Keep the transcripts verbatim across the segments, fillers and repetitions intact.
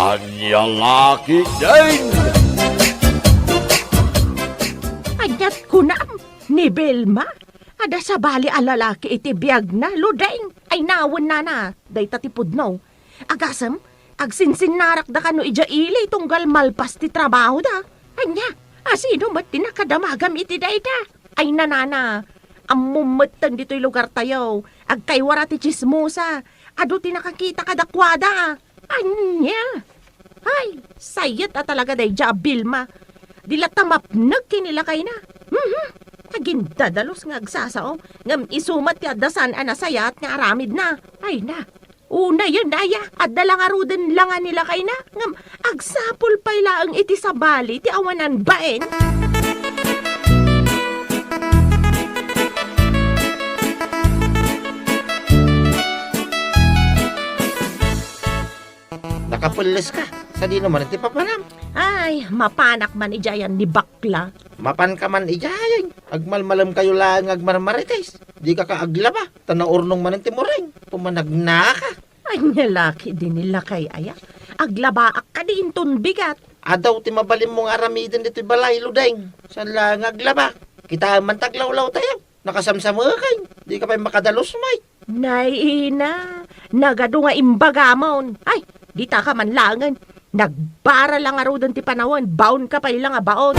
Ania la ketdin? Aniat kunam, ni Vilma? Adda sabali a lalaki iti biagna, Ludeng? Ay, nawen, nana, dayta ti pudno. Agasem, agsinsinnarakda kano idiay ili tunggal malpas ti trabahoda. Ania, asino met ti nakadamagam iti dayta? Ay, nanana, ammom metten ditoy lugartayo. Agkaywara ti tsismosa. Adu ti nakakita kadakuada. Ania? Ay, sayet a talaga daydiay a Vilma. Di latta mapnek ken ni lakayna. Mhm. Agindadalus nga agsasao. Ngem isu met ti adda saan a nasayaat nga aramidna. Ay na. Unayen, aya, adda la ngaruden la nga ni lakayna. Ngem agsapul pay laeng iti sabali ti awanan bain. Nakapelles ka. Sadino man ti papanam? Ay, mapanak man idiayan ni bakla. Mapan ka man idiayan. Agmalmalem kayo laeng nga agmarmarites. Di ka ka aglaba. Ta naurnong man ti muring. Pumanagnaka. Ania la ketdin ni lakay, aya? Aglabaak kadi inton bigat. Adu ti mabalinmo nga aramiden ditoy balay, Ludeng. Saan la nga aglaba? Kitaem man ti aglawlawtayo. Nakasamsameken. Di ka pay makadalus, may. Nay, ina, nagadu nga imbagamon. Ay, dita ka man laengen. Nagbara la ngaruden ti panawen, baon ka pay la nga baon.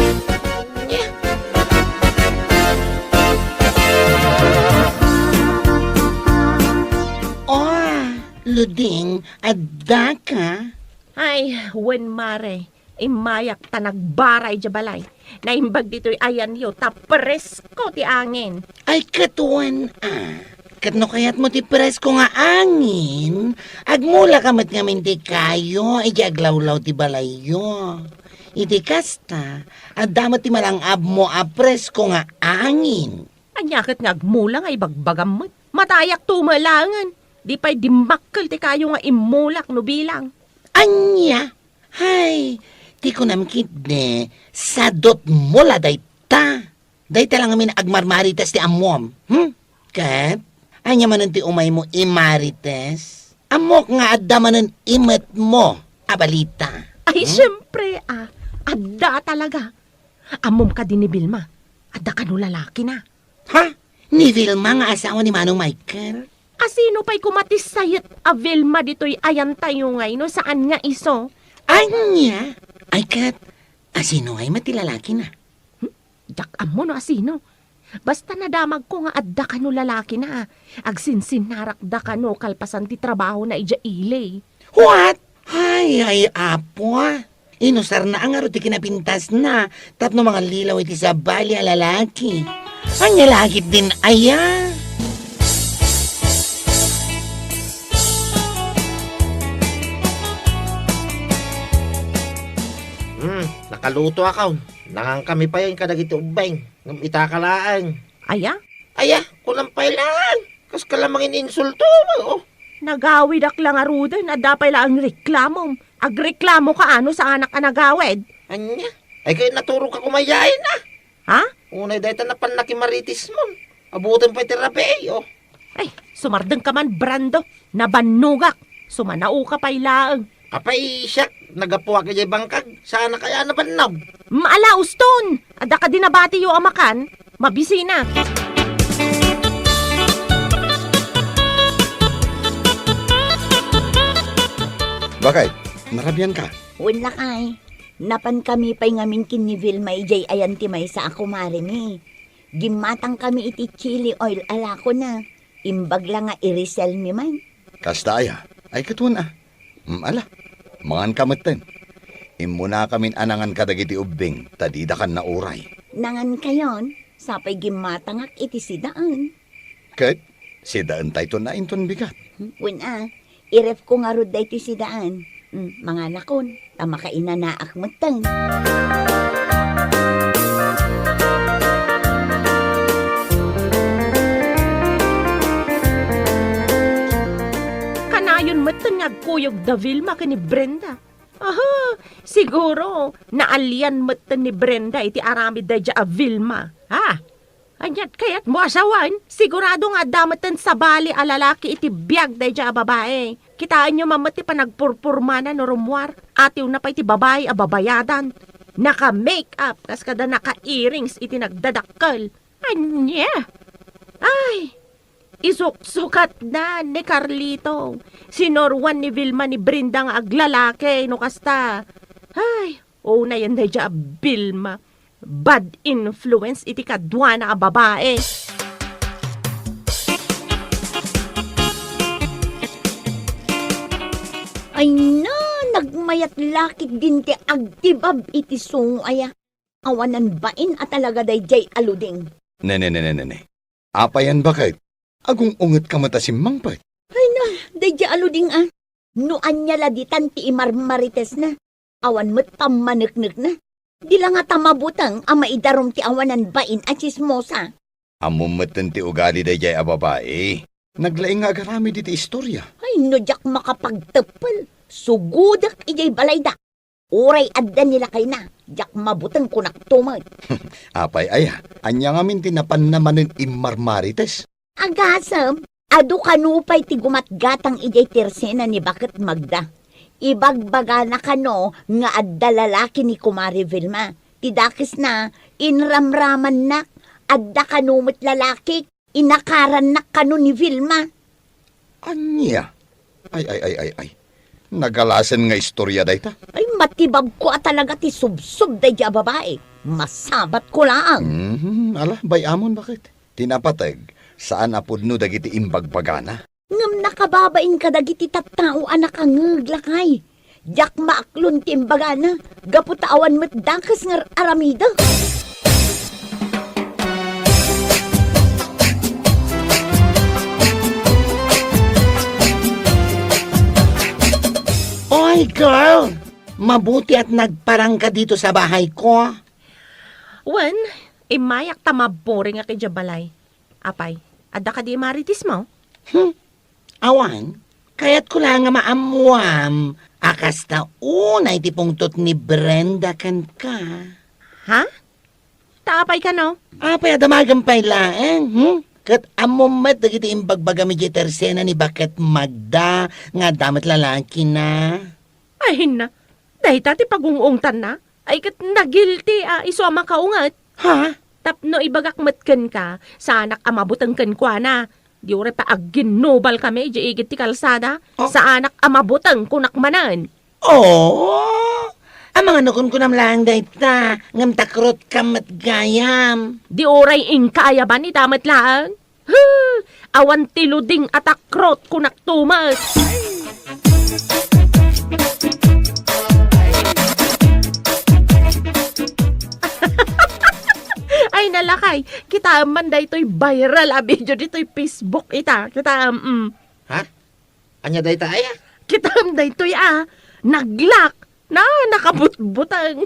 Oh, Ludeng, adda ka? Ay, wen, mare. Immayak ta nagbara idiay balay. Naimbag ditoy ayanyo ta presko ti angin. Ay, ket wen a. Ket no kayatmo ti presko nga angin, agmula ka met ngamin ti kayo idiay aglawlaw ti balayyo. Iti kasta, adda met ti malang-abmo a presko nga angin. Ania ket nga agmula nga ibagbagam met? Matayakto met laengen. Di pay dimmakkel ti kayo nga immulak no bilang. Ania? Hay, ti kunam ketdi, sadutmo la dayta. Dayta la ngamin agmarmarites ti ammom, hmm? Ket, ania manen ti umaymo imarites? Ammok nga adda manen imetmo a balita. Ay, hmm? Siyempre, ah, adda talaga. Ammom kadi ni Vilma, adda kano lalakina. Ha? Ni Vilma nga asawa ni Manong Michael? Asino pay koma ti sayet a Vilma ditoy ayantayo ngay no saan nga isu? Ania? Ay ket, asino ngay met ti lalakina? Hmm? Diak ammo no asino. Basta nadamagko nga adda kano lalakina. Agsinsinnarakda kano kalpasan ti trabahona idiay ili. What? Ay, ay, Apo, ah. Inusarna a ngarud ti kinapintasna tapno mangallilaw iti sabali a lalaki. Ania la ketdin aya? Hmm, nakalutoakon. Nangankami payen kadagiti ubbing. Ngem itaka laeng. Aya? Aya, kunam pay laeng. Kaska la mangin-insulto, oh. Nagawidak la ngaruden, adda pay laeng reklamom. Agreklamo ka ano saanak a nagawid? Ania? Ay, kay naturo ka kumayain, ah. Ha? Unay dayta napan nakimaritismon. Abutan pay ti rabii, oh. Ay, sumardeng ka man, Brando. Nabannogak. Sumanao ka pay laeng. Apay, siak, nagapuak idiay bangkag. Saan a kaya nabannog? Maala, uston! Adda kadi nabatiyo a makan? Mabisina. Bakay, narabian ka? Wen lakay. Napan kami pay ngamin ken ni Vilma idiay ayan ti maysa a kumaremi. Gimmatang kami iti chili oil a lakona. Imbag la nga irisel mi man. Kasta aya? Ay, ket wen a. Mm, ala, mangan ka metten. Immuna kamin a nangan kadagiti ubbing, ta dida kan nauray. Nangan kayon, sapay gimmatangak iti sidaen. Ket, sidaen tayton a inton bigat. Wen a, irefko ngarud daytoy sidaen. Mm, manganakon, ta makainanaak metten. Kanayon metten nga agkuyog da Vilma ken ni Brenda. Aha, siguro, naalian metten ni Brenda iti aramid daydiay a Vilma. Ha? Aniat kayatmo a sawen? Sigurado nga adda metten sabali a lalaki iti biag daydiay a babai. Kitaenyo man met ti panagpurpurmana no rummuar. Atiwna pay ti babai a babayadan. Naka-makeup kas kada naka-earrings iti nagdadakkel. Ania? Ay, isuksukatna ni Carlito. Sinuroan ni Vilma ni Brenda nga aglalaki no kasta. Ay, unayen daydiay a Vilma. Bad influence iti kaduana a babai. Ay na, nagmayat la ketdin ti agtibab iti sungo aya. Awanan bain a talaga daydiay a luding. Ne, ne, ne, ne, ne, ne. Apayan baket? Agung-ungetka met a simmangpet. Ay na, daydiay a luding a. No ania la ditan ti imarmaritesna. Awan met pammaneknekna. Di la ngata mabuteng a maidarum ti awanan bain a tsismosa. Ammom metten ti ugali daydiay a babai. Naglaing nga agaramid iti istoria. Ay, no diak makapagteppel, sugudek idiay balayda. Uray adda ni lakayna, diak mabuteng kunakto met. Apay aya, ania ngamin ti napanna manen immarmarites? Agasem, adu kano pay ti gumatgatang idiay tersena ni Baket Magda. Ibagbagana kano nga adda lalaki ni Kumare Vilma. Ti dakesna, inramramannak, adda kano met lalakik, inakarannak kano ni Vilma. Ania? Ay, ay, ay, ay, ay. Nagalasen nga istoria dayta. Ay, matibabko a talaga ti subsob daydiay a babai. Masabatko laeng. Mhm, ala, bay-amon baket. Ti napateg, saan a pudno dagiti imbagbagana. Ngem nakababain kadagiti tattao a nakangngeg, lakay. Diak maaklon ti imbagana, gapu ta awan met dakes nga ar-aramidek. Oy, girl! Mabuti at nagparangka dito sa bahay ko. Wen, immayak ta mabboring a idiay balay. Apay, adda kadi marites mo? Hmm. Awan, kayatko la nga maammuam a kasta unay ti pungtot ni Brenda kenka. Ha? Ta apay kano? Apay a damagem pay laeng, hmm? Ket ammom met dagiti imbagbagam idiay tersena ni Baket Magda nga adda met lalakina. Ay, hinna. Dayta ti pagung-ungtanna. Ay, ket nagilti a isu a makaunget. Ha? Tapno ibagak met kenka, saanak a mabuteng kenkuana. Di uray pa agginnubalkami idiay igid ti kalsada. Oh. Saanak a mabuteng kunak manen. Oh! Amangan no kunkunam laeng dayta, ngem takrotkam met gayam. Di uray inka ayaban ita met laeng. Huh! Awan ti luding a takrot kunak tumet. Ay, nalakay, kitaem man daytoy viral a video ditoy Facebook ita. Kitaem, mm. Ha? Ania dayta aya? Kitaem daytoy a, naglak. Na, nakabutbuteng.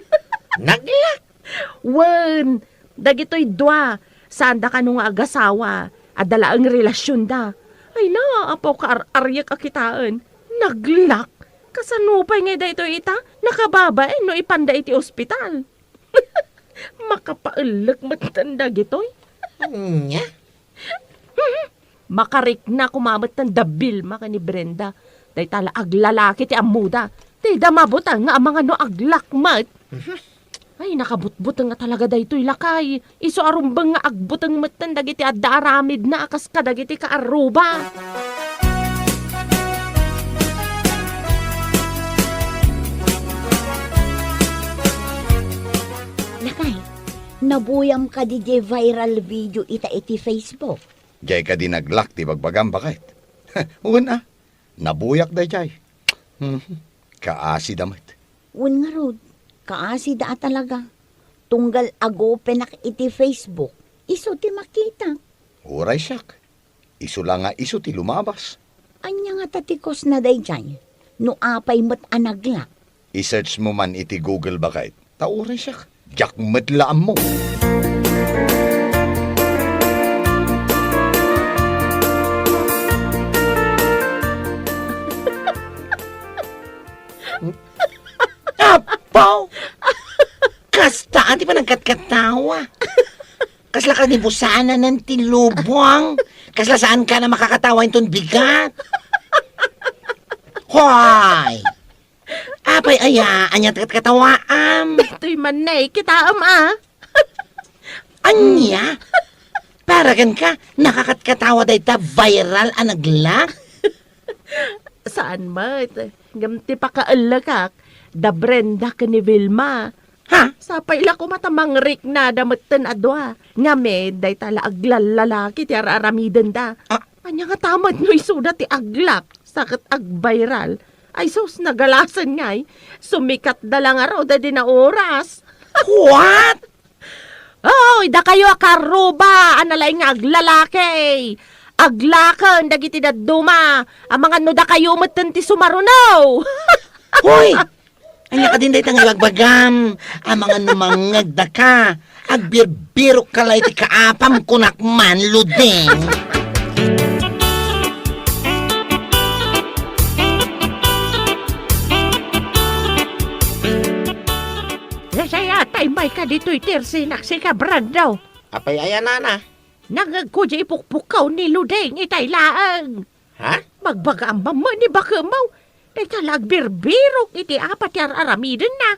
Naglak? Wen, dagitoy dua, saanda kano nga agasawa, adda laeng relasionda. Ay na, apo, kaar-ariek a kitaen. Naglak? Kasano pay ngay daytoy ita? Nakababain no ipanda iti ospital. Makapaellek metten dagitoy. Ania? Makarikna koma metten da Vilma ken ni Brenda. Dayta la aglalaki ti ammoda. Dayta mabuteng nga amangan no aglak met. Mhm. Ay, nakabutbuteng nga talaga daytoy lakay. Isu a rumbeng nga agbuteng metten dagiti adda aramidna a kas kadagiti kaarruba. Lakay, nabuyam kadi diay viral video ita iti Facebook? Diay kadi naglak ti bagbagam, baket? Wen a, nabuyak daydiay. Hmm, kaasida met. Wen ngarud, kaasida a talaga. Tunggal agopenak iti Facebook, isu ti makitak. Uray siak, isu la nga isu ti lumabas. Ania ngata ti cause na daydiay? No apay met a naglak? I-search mo man iti Google, baket. Ta uray siak, diak met la ammo. Apo! Kasta ti panagkatkatawa. Kasla ka ni busananan ti lubong. Kasla saan ka na makakatawa inton bigat. Hoy! Apay aya, ania ti katkatawaam? Daytoy man ne, kitaem a. Ania? Para kenka, nakakatkatawa dayta viral a naglak? Saan met. Ngem ti pakaellekak, da Brenda ken ni Vilma. Ha? Sapay la koma ta mangriknada metten a dua. Ngamin, dayta la aglallalaki ti ar-aramidenda. Ah. Ania ngata met no isuda ti aglak, sa ket agviral? Ay sus, nagalasen ngay. Sumikatda la ngarud daydi a oras. What? Oy, dakayo a karuba a nalaing nga aglalaki. Aglaken dagiti dadduma. Amangan no dakayo metten ti sumaruno. Hoy! Ania kadin dayta nga ibagbagam? Amangan no mangngegdaka, agbirbirokka la iti kaapam, kunak man, Luding. Nasayatay mayka ditoy ti irsinak, sika, Brando. Apay aya, nana? Nangngegko diay ipukpukkaw ni Luding itay laeng. Ha? Bagbagaam man met ni bakemmo. Dayta la agbirbirok iti apat ti ar-aramidenna.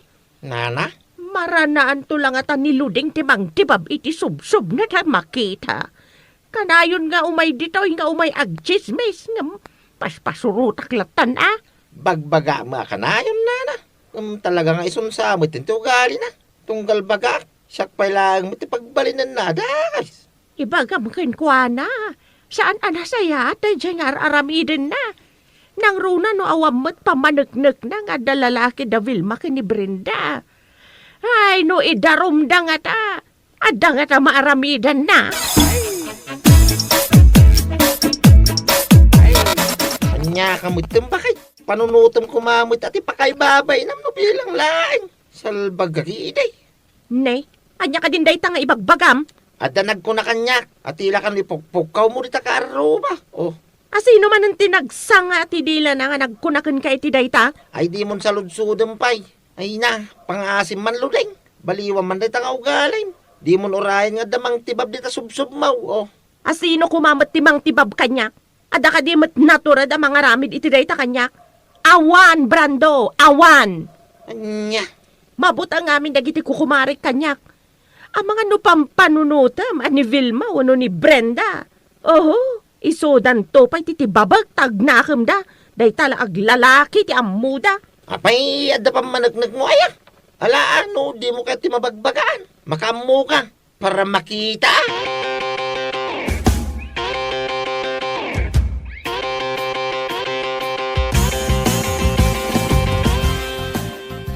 Nana? Maranaanto la ngata ni Luding ti mangtibab iti subsobna ta makita. Kanayon nga umay ditoy nga umay agtsismis ngem paspasurotak lattan a. Bagbagaam a kanayon, nana. Ngem talaga nga isunsa met ti ugalina. Tunggal bagak, siak pay laeng met ti pagbalinenna a dakes. Ibagam kenkuana, saan a nasayaat daydiay nga ar-aramidenna. Nangruna no awan met pammaneknekna nga adda lalaki da Vilma ken ni Brenda. Ay, no idarumda ngata, adda ngata maaramidanna. Ania ka met, bakay? Panunotem koma met a ti pakaibabainam no bilang laeng. Salbagak idi. Ne, ania kadin dayta nga ibagbagam? Adda nagkuna kaniak a ti la kano ipukpukkawmo dita kaarruba. Oh. A sino manen ti nagsanga ti dilana nga nagkuna kenka iti dayta? Ay, dimon saludsodem pay. Ay na, pangaasim man, Luding. Baliwan man dayta nga ugalim. Dimon urayen nga adda mangtibab dita subsubmaw. Oh. A sino koma met ti mangtibab kaniak? Adda kadi met natured a mangaramid iti dayta kaniak? Awan, Brando, awan! Ania? Mabuteng ngamin dagiti kukumarek kaniak. Amangan no pampanunotem a ni Vilma wenno ni Brenda. Oho, isudanto pay ti tibabek ta agnakemda. Dayta la aglalaki ti ammoda. Apay, adda pammaneknekmo aya? Ala, no dimo kayat ti mabagbagaan, makaammoka. Para makita.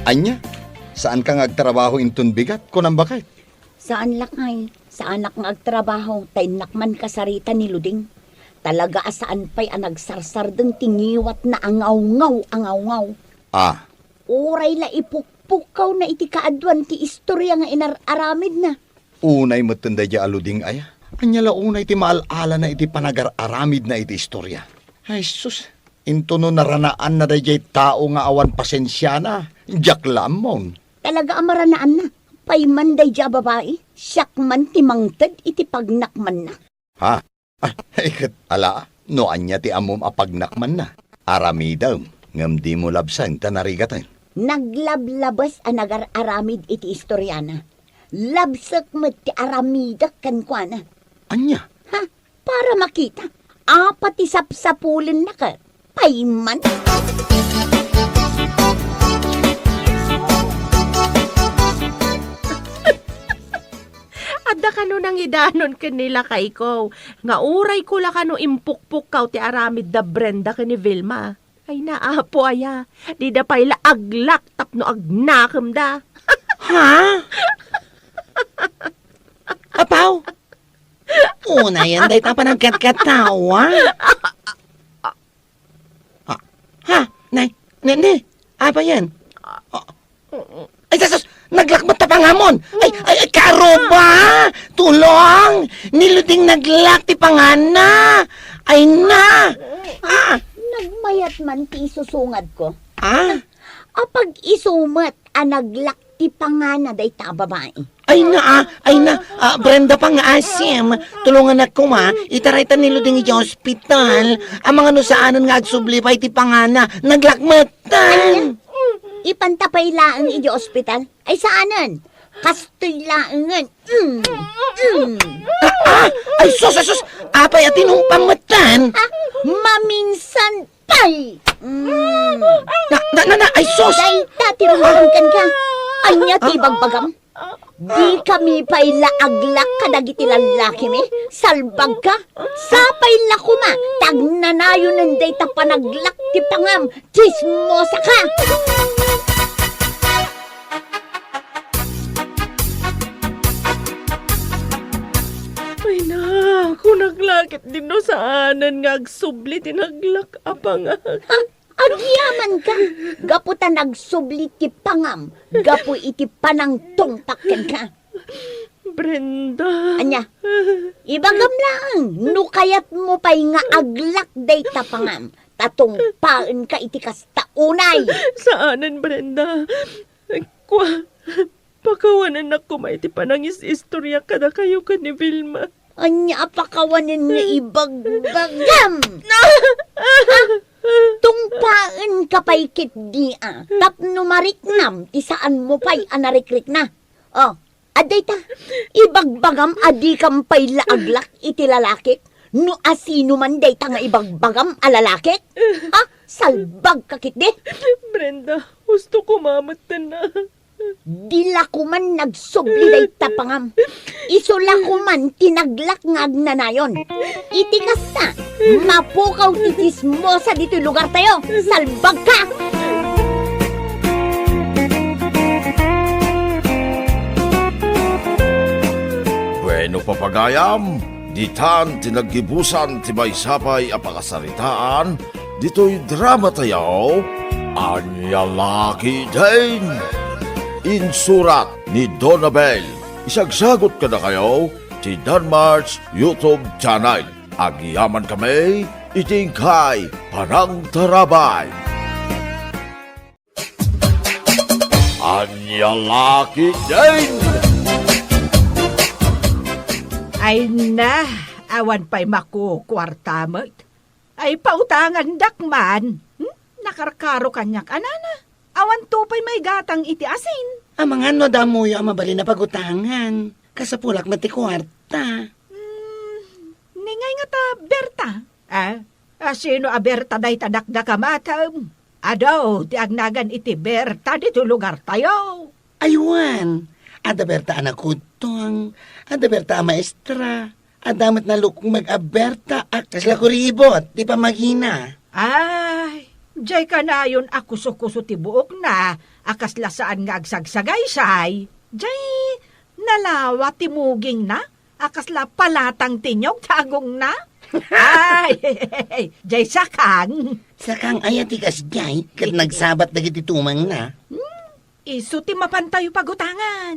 Ania? Saanka nga agtrabaho inton bigat, kunam bakay? Saan lakay, saanak nga agtrabaho, ta innak man kasarita ni Luding. Talaga a saan pay a nagsarsardeng ti ngiwatna a ngawngaw a ngawngaw. Ah. Uray la ipukpukkawna iti kaaduan ti istoria nga inar-aramidna. Unay metten daydiay a Luding aya. Ania la unay ti maal-alana iti panagar-aramidna iti istoria? Ay sus, intono naranaanna daydiay tao nga awan pasensiana, diak la ammon. Talaga a maranaanna. Pay man daydiay a babai, siak man ti mangted iti pagnakmanna. Ha? Ay, ket ala, no ania ti ammom a pagnakmanna? Aramidem, ngem dimo labseng ta narigaten. Naglablabes a nagar-aramid iti istoriana. Labsek met ti aramidek kenkuana. Ania? Ha? Para makita. Apa ti sapsapulenna ket? Pay man. Adda kano nangidanon ken ni lakayko, nga urayko la kano impukpukkaw ti aramid da Brenda ken ni Vilma. Ay, naapo aya, dida pay la aglak tapno agnakemda. Ha? Apaw? Unayen dayta panagkatkatawa. Ah, ha? Nay, ne, ne, apa yan? Ah, ay, sus! Naglak met ti panganam! Ay, ay, ay, karuba! Tulong! Ni Luding naglak ti panganna! Ay na! Ah! Nagmayat man ti isusungadko. Ah? Apag-isu met a naglak ti panganna dayta a babai. Ay na, ah, ay na, ah, Brenda, pangaasim. Tulongannak koma, itaraytan ni Luding idiay ospital. Amangan no saanen nga agsubli pay ti pangana, naglakmetan. Ipanta pay laeng idiay ospital. Ay saanen. Kastoy laengen. Mm. Mm. Ah, ah! Ay, sus, ay, sus! Apay a tinumpang metten? Ah, maminsan pay! Mm. Na, na, na, na, ay, sus! Dayta ti rungtongkan ka. Ania ti ibagbagam? Di kami pay la aglak kadagiti lallakimi? Salbag ka? Sapay la koma, ta agnanayonen dayta panaglak ti pangam. Tsismosa ka! Ay na, kunak la ketdin no saanen nga agsubli ti naglak a pangak. Ha? Agyaman ka, gapu ta nagsubli ti pangam, gapu iti panangtungpak kenka. Brenda. Ania? Ibagam laeng, no kayatmo pay nga aglak dayta pangam, ta tungpaenka iti kasta unay. Saanen, Brenda. Kua, pakawanennak koma iti panangis-istorya kadakayo ken ni Vilma. Ania a pakawanen nga ibagbagam? Ha? Tungpaenka pay ketdi a tapno mariknam ti saanmo pay a narikrikna. Oh, adda ita, ibagbagam a dikam pay la aglak iti lalakik? No asino man dayta nga ibagbagam a lalakik? Ha? Salbag ka ketdi? Brenda, husto koma metten a. Di la koman nagsubli dayta pangam. Isu la koman ti naglak nga agnanayon. Iti kasta, mapukaw ti tsismosa ditoy lugartayo. Salbag ka! Bueno, papagayam, ditan ti naggibusan ti maysa pay a pakasaritaan ditoy dramatayo, Ania La Ketdin. Insurat ni Donabel. Isagsagut kadakayo ti Danmar's YouTube channel. Agyamankami iti inkay panangtarabay. Ania La Ketdin. Ay na, awan pay makukuarta met. Ay, pautangandak man. Hmm? Nakarkaro kaniak a nana. Awan to pay maigatang iti asin. Amangan no adda ammoyo a mabalin a pagutangan. Kasapulak met ti kuarta. Hmm, ningay ngata Berta? Ah, asino a Berta dayta dakdakamatem? Adu ti agnagan iti Berta ditoy lugartayo. Ay wen, adda Berta a nakudtong, adda Berta a maestra, adda met nalukmeg a Berta a kasla kuribot ti pammagina. Ay, diay kanayon a kusokuso ti buokna a kasla saan nga agsagsagaysay. Diay nalawa ti mugingna a kasla palatang ti niyog ti agongna. Ay, diay sakang. Sakang aya ti kasdiay ket nagsabat dagiti tumangna? Hmm, isu ti mapantayo pagutangan.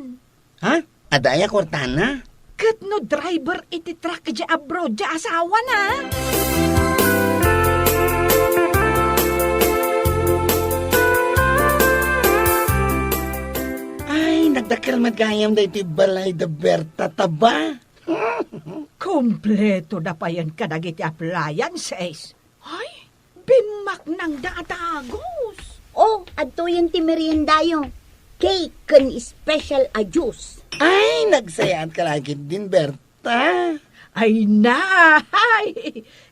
Ha? Adda aya kuartana? Ket no driver iti truck idiay abroad ti asawana? Ay, nagdakkel met gayam daytoy balay da Berta, taba. Kompleto da payen kadagiti appliances. Ay, bimmaknangda a dagus. Oh, adtoyen ti meriendayo. Cake ken special a juice. Ay, nagsayaat ka la ketdin, Berta. Ay, nay!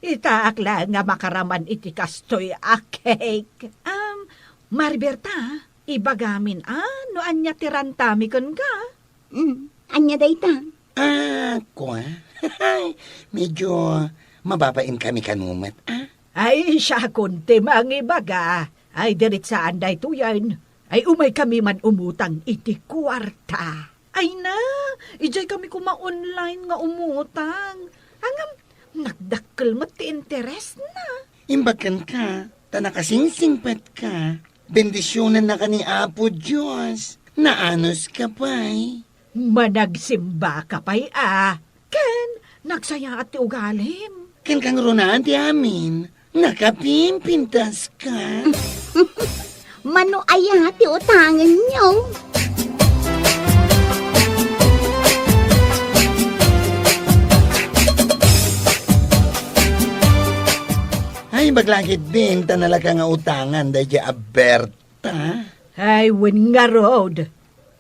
Itaak laeng nga makaraman iti kastoy a cake. Um, Mari Berta, ibagamin a no ania ti rantami kenka? Mm, ania dayta? Ah, kua? Medyo mababain kami kano met, ah? Ay, siakon ti mangibaga. Ay, diretsaan daytoyen. Ay, umay kami man umutang iti kuarta. Ay na, idiay kami koma online nga umutang. Ngem, nagdakkel met ti interesna. Imbag kenka, ta nakasingsingpetka. Bendisionannaka ni Apo Dios. Naanuska pay. Managsimbaka pay a. Ken nagsayaat ti ugalim. Ken kangrunan ti amin, nakapimpintaska. Mano aya ti utangenyo? Paglagiddin ta nalaka nga utangan daydiay a Berta. Ay, wen ngarud.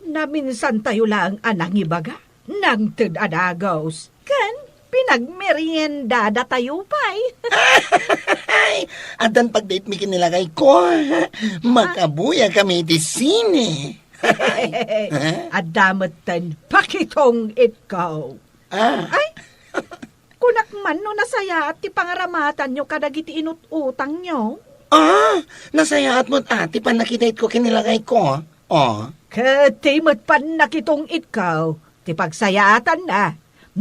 Naminsantayo laeng a nangibaga. Nangted a dagus. Ken pinagmeriendadatayo pay. Ay, addan pagdate mi ken ni lakayko. Makabuyag kami iti sine. Adda metten pakitong-itko. Ah. Ay, kunak man no nasayaat ti pangaramatanyo kadagiti inut-utangyo. Ah, nasayaat met, ah, ti pannakidate-ko ken ni lakayko. Oh. Ket ti met pannakitong-itko ti pagsayaatanna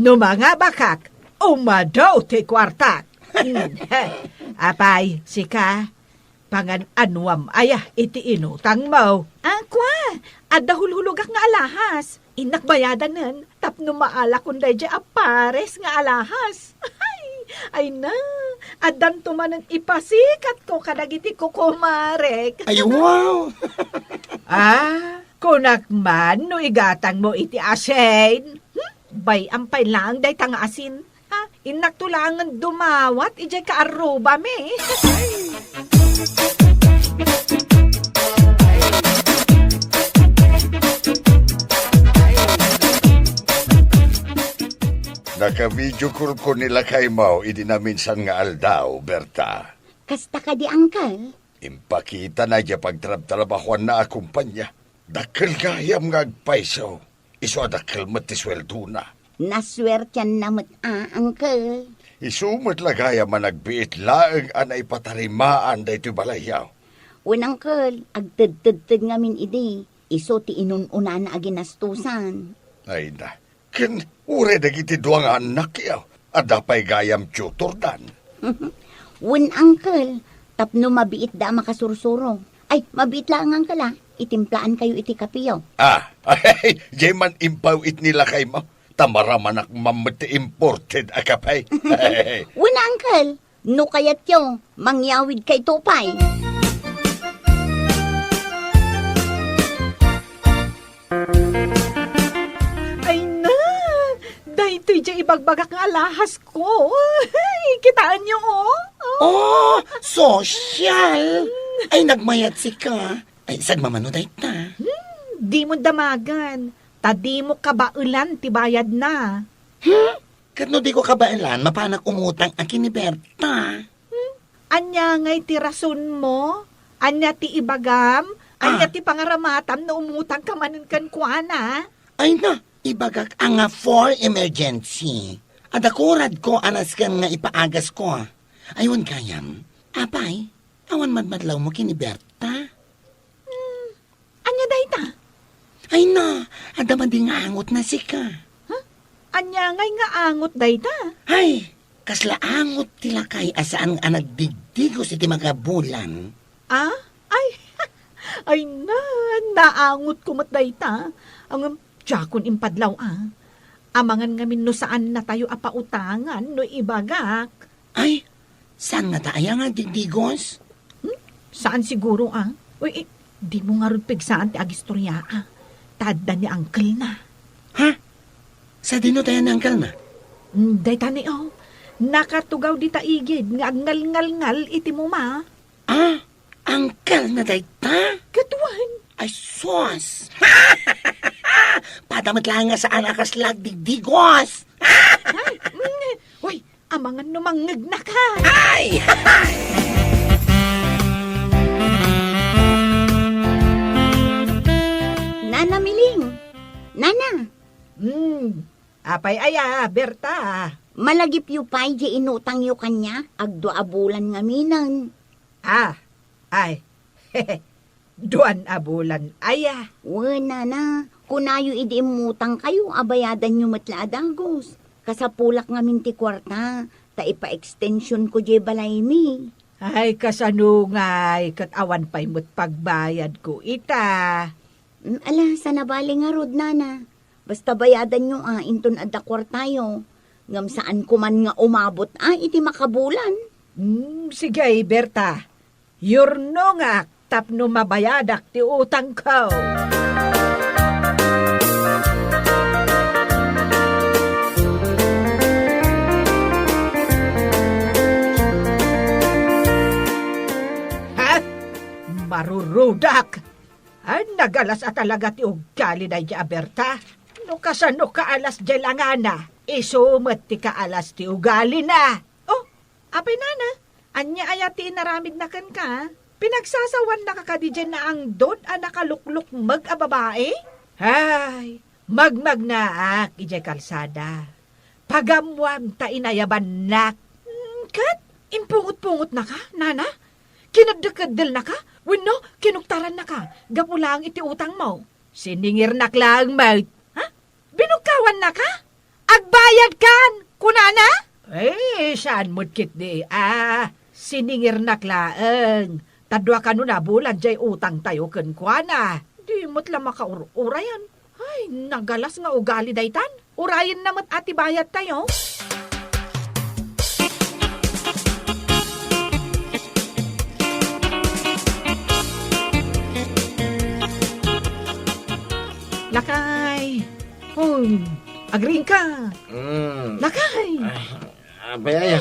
no mangabakak, umadu ti kuartak. Mm. Apay, sika, pangan-anuam aya iti inutangmo? Ah, kua, adda hulhulogak nga alahas. Innak bayadanen tapno maalakon daydiay a pares nga alahas. Ay, ay na, addanto manen ipasikatko kadagiti kukumarek. Ay, wow! Ah, kunak man no igatangmo iti asin. Hmm? Bay-am pay laeng dayta nga asin. Ha? Innakto laengen dumawat idiay kaarrubami. Naka-video call-ko ni lakaymo idi naminsan nga aldaw, Berta. Kasta kadi, Uncle? Impakitana diay pagtrabtrabahoanna a kompania. Dakkel gayam nga agpayso. Isu a dakkel met ti sueldona. Nasuertianna met a, Uncle. Isu met la gayam a nagbiit laeng a naipatarimaan daytoy balayyo. Wen, Uncle, agtedtedted ngamin idi. Isu ti inun-unana a ginastosan. Ay na, ken uray dagiti dua nga annakyo, adda pay gayam tutordan. Wen, Uncle, tapno mabiitda a makasursuro. Ay, mabiit laeng, Uncle, a. Itimplaankayo iti kapeyo. Ah, ay, diay man impaw-it ni lakaymo. Ta maramanak man met ti imported a kape. Wen, Uncle, no kayatyo, mangyawidkayto pay. Ay na, daytoy diay ibagbagak nga alahasko. Ay, kitaenyo, oh. Oh, sosyal. Ay, nagmayat sika. Ay, sagmamano dayta. Hmm, dimo damagan. Ta dimo kabaelan ti bayadna. Hmm? Ket no diko kabaelan, mapanak umutang a ken ni Berta. Hmm? Ania ngay ti rasonmo? Ania ti ibagam? Ania Ah. ti pangaramatam no umutangka manen kenkuana? Ay na, ibagak a nga for emergency. Adda kuradko a nasken nga ipaagasko. Ay, wen gayam. Apay, awan madmadlawmo ken ni Berta? Hmm, ania dayta? Ay na, adda madi nga angotna sika. Huh? Ania ngay nga angot dayta? Ay, kasla angot ti lakay a saan a nagdigdigos iti makabulan. Ah? Ay, ay na, naangotko met dayta. Ngem, diakon impadlaw a. Amangan ngamin no saannatayo a pautangan no ibagak. Ay, saan ngata aya nga agdigdigos? Hmm? Saan siguro, ah? Uy, eh, dimo ngarud pigsaan ti agistorya, ah. Ta adda ni uncle-na. Ha? Sadino ti aya ni uncle-na? Hmm, dayta ni, oh. Nakatugaw dita igid nga agngalngalngal iti muma. Ah, uncle-na dayta? Ket wen. Ay, sus! Pada met laeng nga saan a kasla agdigdigos. Ay, mm, uy, amangan no mangngegnaka. Ay! Nana Miling! Nana! Hmm, apay aya, Berta? Malagipyo pay diay inutangyo kaniak, agdua a bulan ngaminen. Ah, ay. Duan a bulan aya? Wen, nana, kunayo idi immutangkayo a bayadanyo met la a dagus. Kasapulak ngamin ti kuarta, ta ipa-extensionko diay balaymi. Ay, kasano ngay, ket awan pay met pagbayadko ita. Mm, ala, saan a bale ngarud, nana. Basta bayadanyo a, inton adda kuartayo. Ngem saanko man nga umabot a iti makabulan. Mm, sige, Berta. Yurnongak tapno mabayadak ti utangko. Arurudak! Ay, nagalas a talaga ti ugali daydi a Berta. No kasano kaalas diay langana, isu met ti kaalas ti ugalina. Oh, apay nana, ania aya ti inaramidna kenka? Pinagsasawannaka kadi diay naangdod a nakaluklukmeg a babai? Ay, magmagnaak idiay kalsada. Pagammoam ta inayabannak. Hmm, ket impungotpungotnaka, nana? Kineddekeddelnaka wenno kinuktarannaka gapu laeng iti utangmo? Siningirnak laeng met. Ha? Binugkawannaka? Agbayadkan, kunana? Eh, saan met ketdi a siningirnak laeng. Ta dua kano nabulan diay utangtayo kenkuana. Di met la makaur-urayan. Ay, nagalas nga ugali daytan. Urayenna met a ti bayadtayo. Lakay. Hoy, agriingka. Mm. Lakay. Ay, apay aya?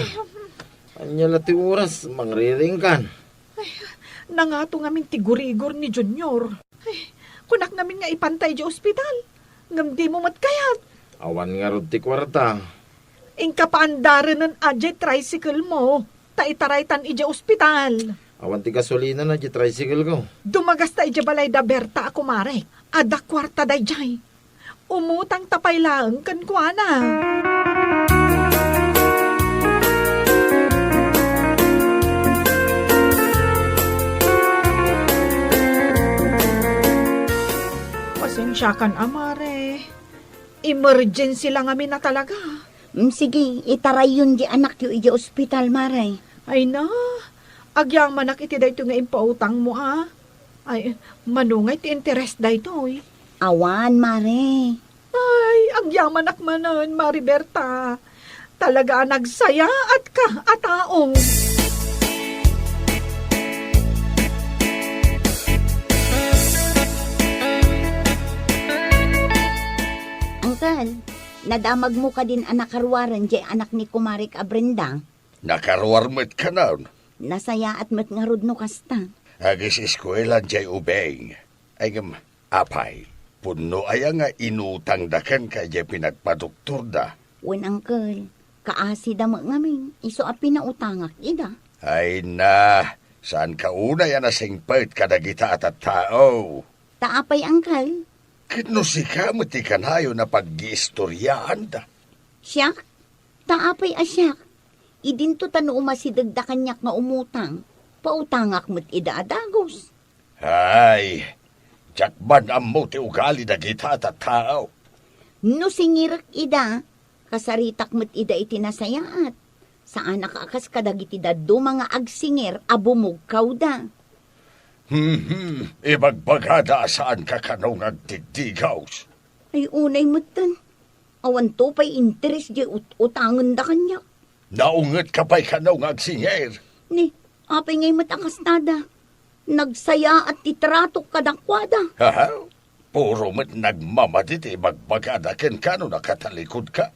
Ania la ti oras, mangriringkan. Ay, nangato ngamin ti gurigor ni Junior. Ay, kunak ngamin nga ipanta idiay ospital. Ngem dimo met kayat. Awan ngarud ti kuarta. Inka paandarenen a diay tricycle mo, ta itaraytan idiay ospital. Awan ti gasolina na diay tricycle ko. Dumagasta idiay balay da Berta a kumarek. Adda kuarta daydiay. Umutangta pay laeng kenkuana. Pasensiakan a, Mare. Emergency la ngamin a talaga. Mm, sige, itarayyon diay anakyo idiay ospital, Mare. Ay na, agyamanak iti daytoy nga impautangmo a. Ay, mano ngay ti interes daytoy? Awan, Mare. Ay, agyamanak manen, Mare Berta. Talaga a nagsayaatka a tao. Uncle, nadamagmo kadin a nakaruaren diay anak ni kumarek a Brenda? Nakaruar met kanon. Nasayaat met ngarud no kasta. Agiseskuela diay ubing. Ay ngem, apay, pudno aya nga inutangda kenka idiay pinagpadoktorda? Wen, uncle, kaasida met ngamin, isu a pinautangak ida. Ay na, saanka unay a nasingpet kadagita a tattao? Ta apay, uncle? Ket no sika met ti kanayon a paggiistoriaanda? Siak? Ta apay a siak? Idinto ta no umasidegda kaniak nga umutang, pautangak met ida a dagus. Ay, diak man ammo ti ugali dagita a tattao. No singirek ida, kasaritak met ida iti nasayaat. Saanak a kas kadagiti dadduma nga agsingir a bumugkawda. Hmm, ibagbagada a saanka kano nga agdiddigaws. Ay, unay metten. Awanto pay interes diay ut-, utangenda kaniak. Naungetka pay kano nga agsingir? Ni, apay ngay met a kastada? Nagsayaat ti tratok kadakuada. Aha? Puro met nagmamadi ti ibagbagada kenka no nakatalikudka.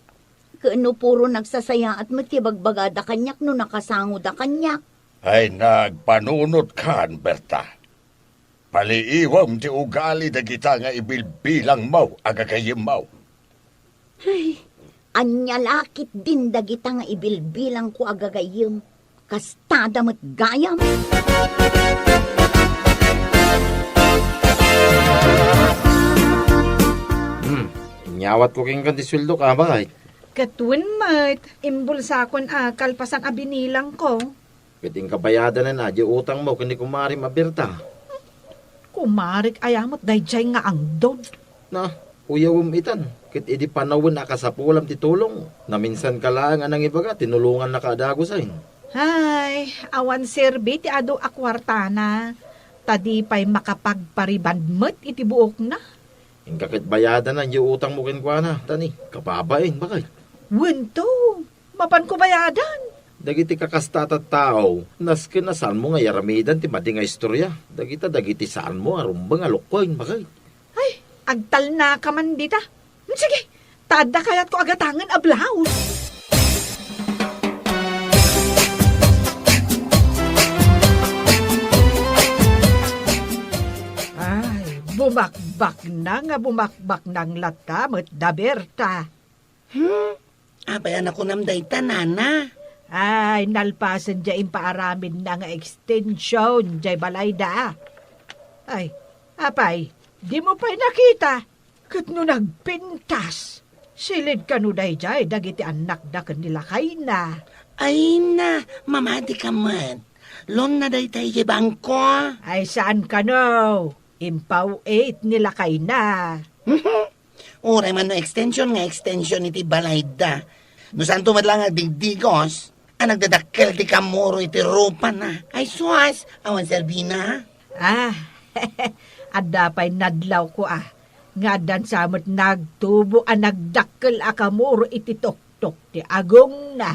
Ket no puro nagsasayaat met ti ibagbagada kaniak no nakasangoda kaniak. Ay, nagpanunotkan, Berta. Paliiwem ti ugali dagita nga ibilbilangmo a gagayyemmo. Ay, ania la ketdin dagita nga ibilbilangko a gagayyem? Kastada met gayam. Hmm, inyawatko kenka ti sueldok, a, baket? Ket wen met, imbulsakon a kalpasan a binilangko. Ket inka bayadanen a diay utangmo ken ni kumarem a Berta. Kumarek aya met daydiay nga angdod? Na, uyawem itan, ket idi panawen a kasapulam ti tulong, naminsanka laeng a nangibaga, tinulongannaka a dagusen. Hay, awan serbi ti adu a kuartana, ta di pay makapagpariband met iti buokna. Inka ket bayadanan diay utangmo kenkuana, ta ni, kababain, baket. Wen to, mapanko bayadan. Dagiti kakasta a tattao, nasken a saanmo nga iyaramidan ti madi nga istoria. Dagita dagiti saanmo a rumbeng a lukkoen, baket. Ay, agtalnaka man dita. Sige, ta adda kayatko a gatangen a blouse. Bumakbaknang a bumakbaknang latta met da, Berta. Hmm? Apay a nakunam dayta, nana? Ay, nalpasen diay impaaramidna nga extension diay balayda. Ay, apay, dimo pay nakita? Ket no nagpintas, silid kano daydiay dagiti annakda ken ni lakayna. Ay na, mamati ka met. Loan na dayta idiay bangko. Ay, saan kano? Impaw-it ni lakayna. Uray man no extension nga extension iti balayda. No saanto met la nga agdigdigos, a nagdadakkel ti kamuro iti rupana. Ay sus, awan serbina. Ah, adda pay nadlawko a, nga addan sa met nagtubo a nagdakkel a kamuro iti toktok ti agongna.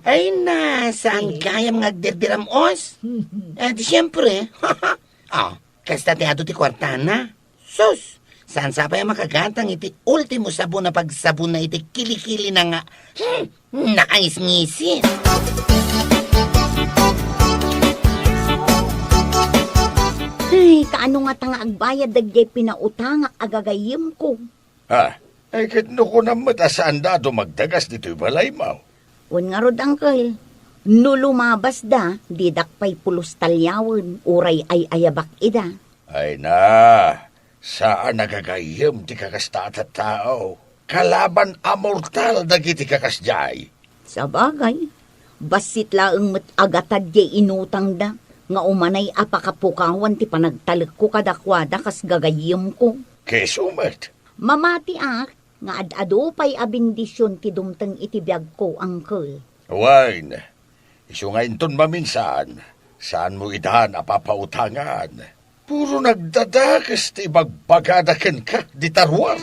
Ay na, saan Eh. gayam nga agdirdiram-os? Eh, di siyempre. Ah, kasta ti adu ti kuartana. Sus! Saan sa pay a makagatang iti ultimo sabon a pagsabonna iti kilikilina nga, hmm, nakangisngisit? Ay, kaano ngata nga agbayad dagiti pinautangak a gagayyemko? Ah, ay ket no kunam met a saanda a dumagdagas ditoy balaymo. Wen ngarud, Uncle, no lumabasda, didak pay pulos taliawen, uray ay-ayabak ida. Ay na, saan a gagayyem ti kakasta a tattao. Kalaban a mortal dagiti kakasdiay. Sabagay, bassit laeng met a gatad diay inutangda, nga umanay a pakapukawan ti panagtalekko kadakuada kas gagayyemko. Keso met. Mamatiak nga ad-adu pay a bendision ti dumteng iti biagko, Uncle. Wen, isu nga inton maminsan, saanmo idan a papautangan. Puro nagdadakes ti ibagbagada kenka dita ruar.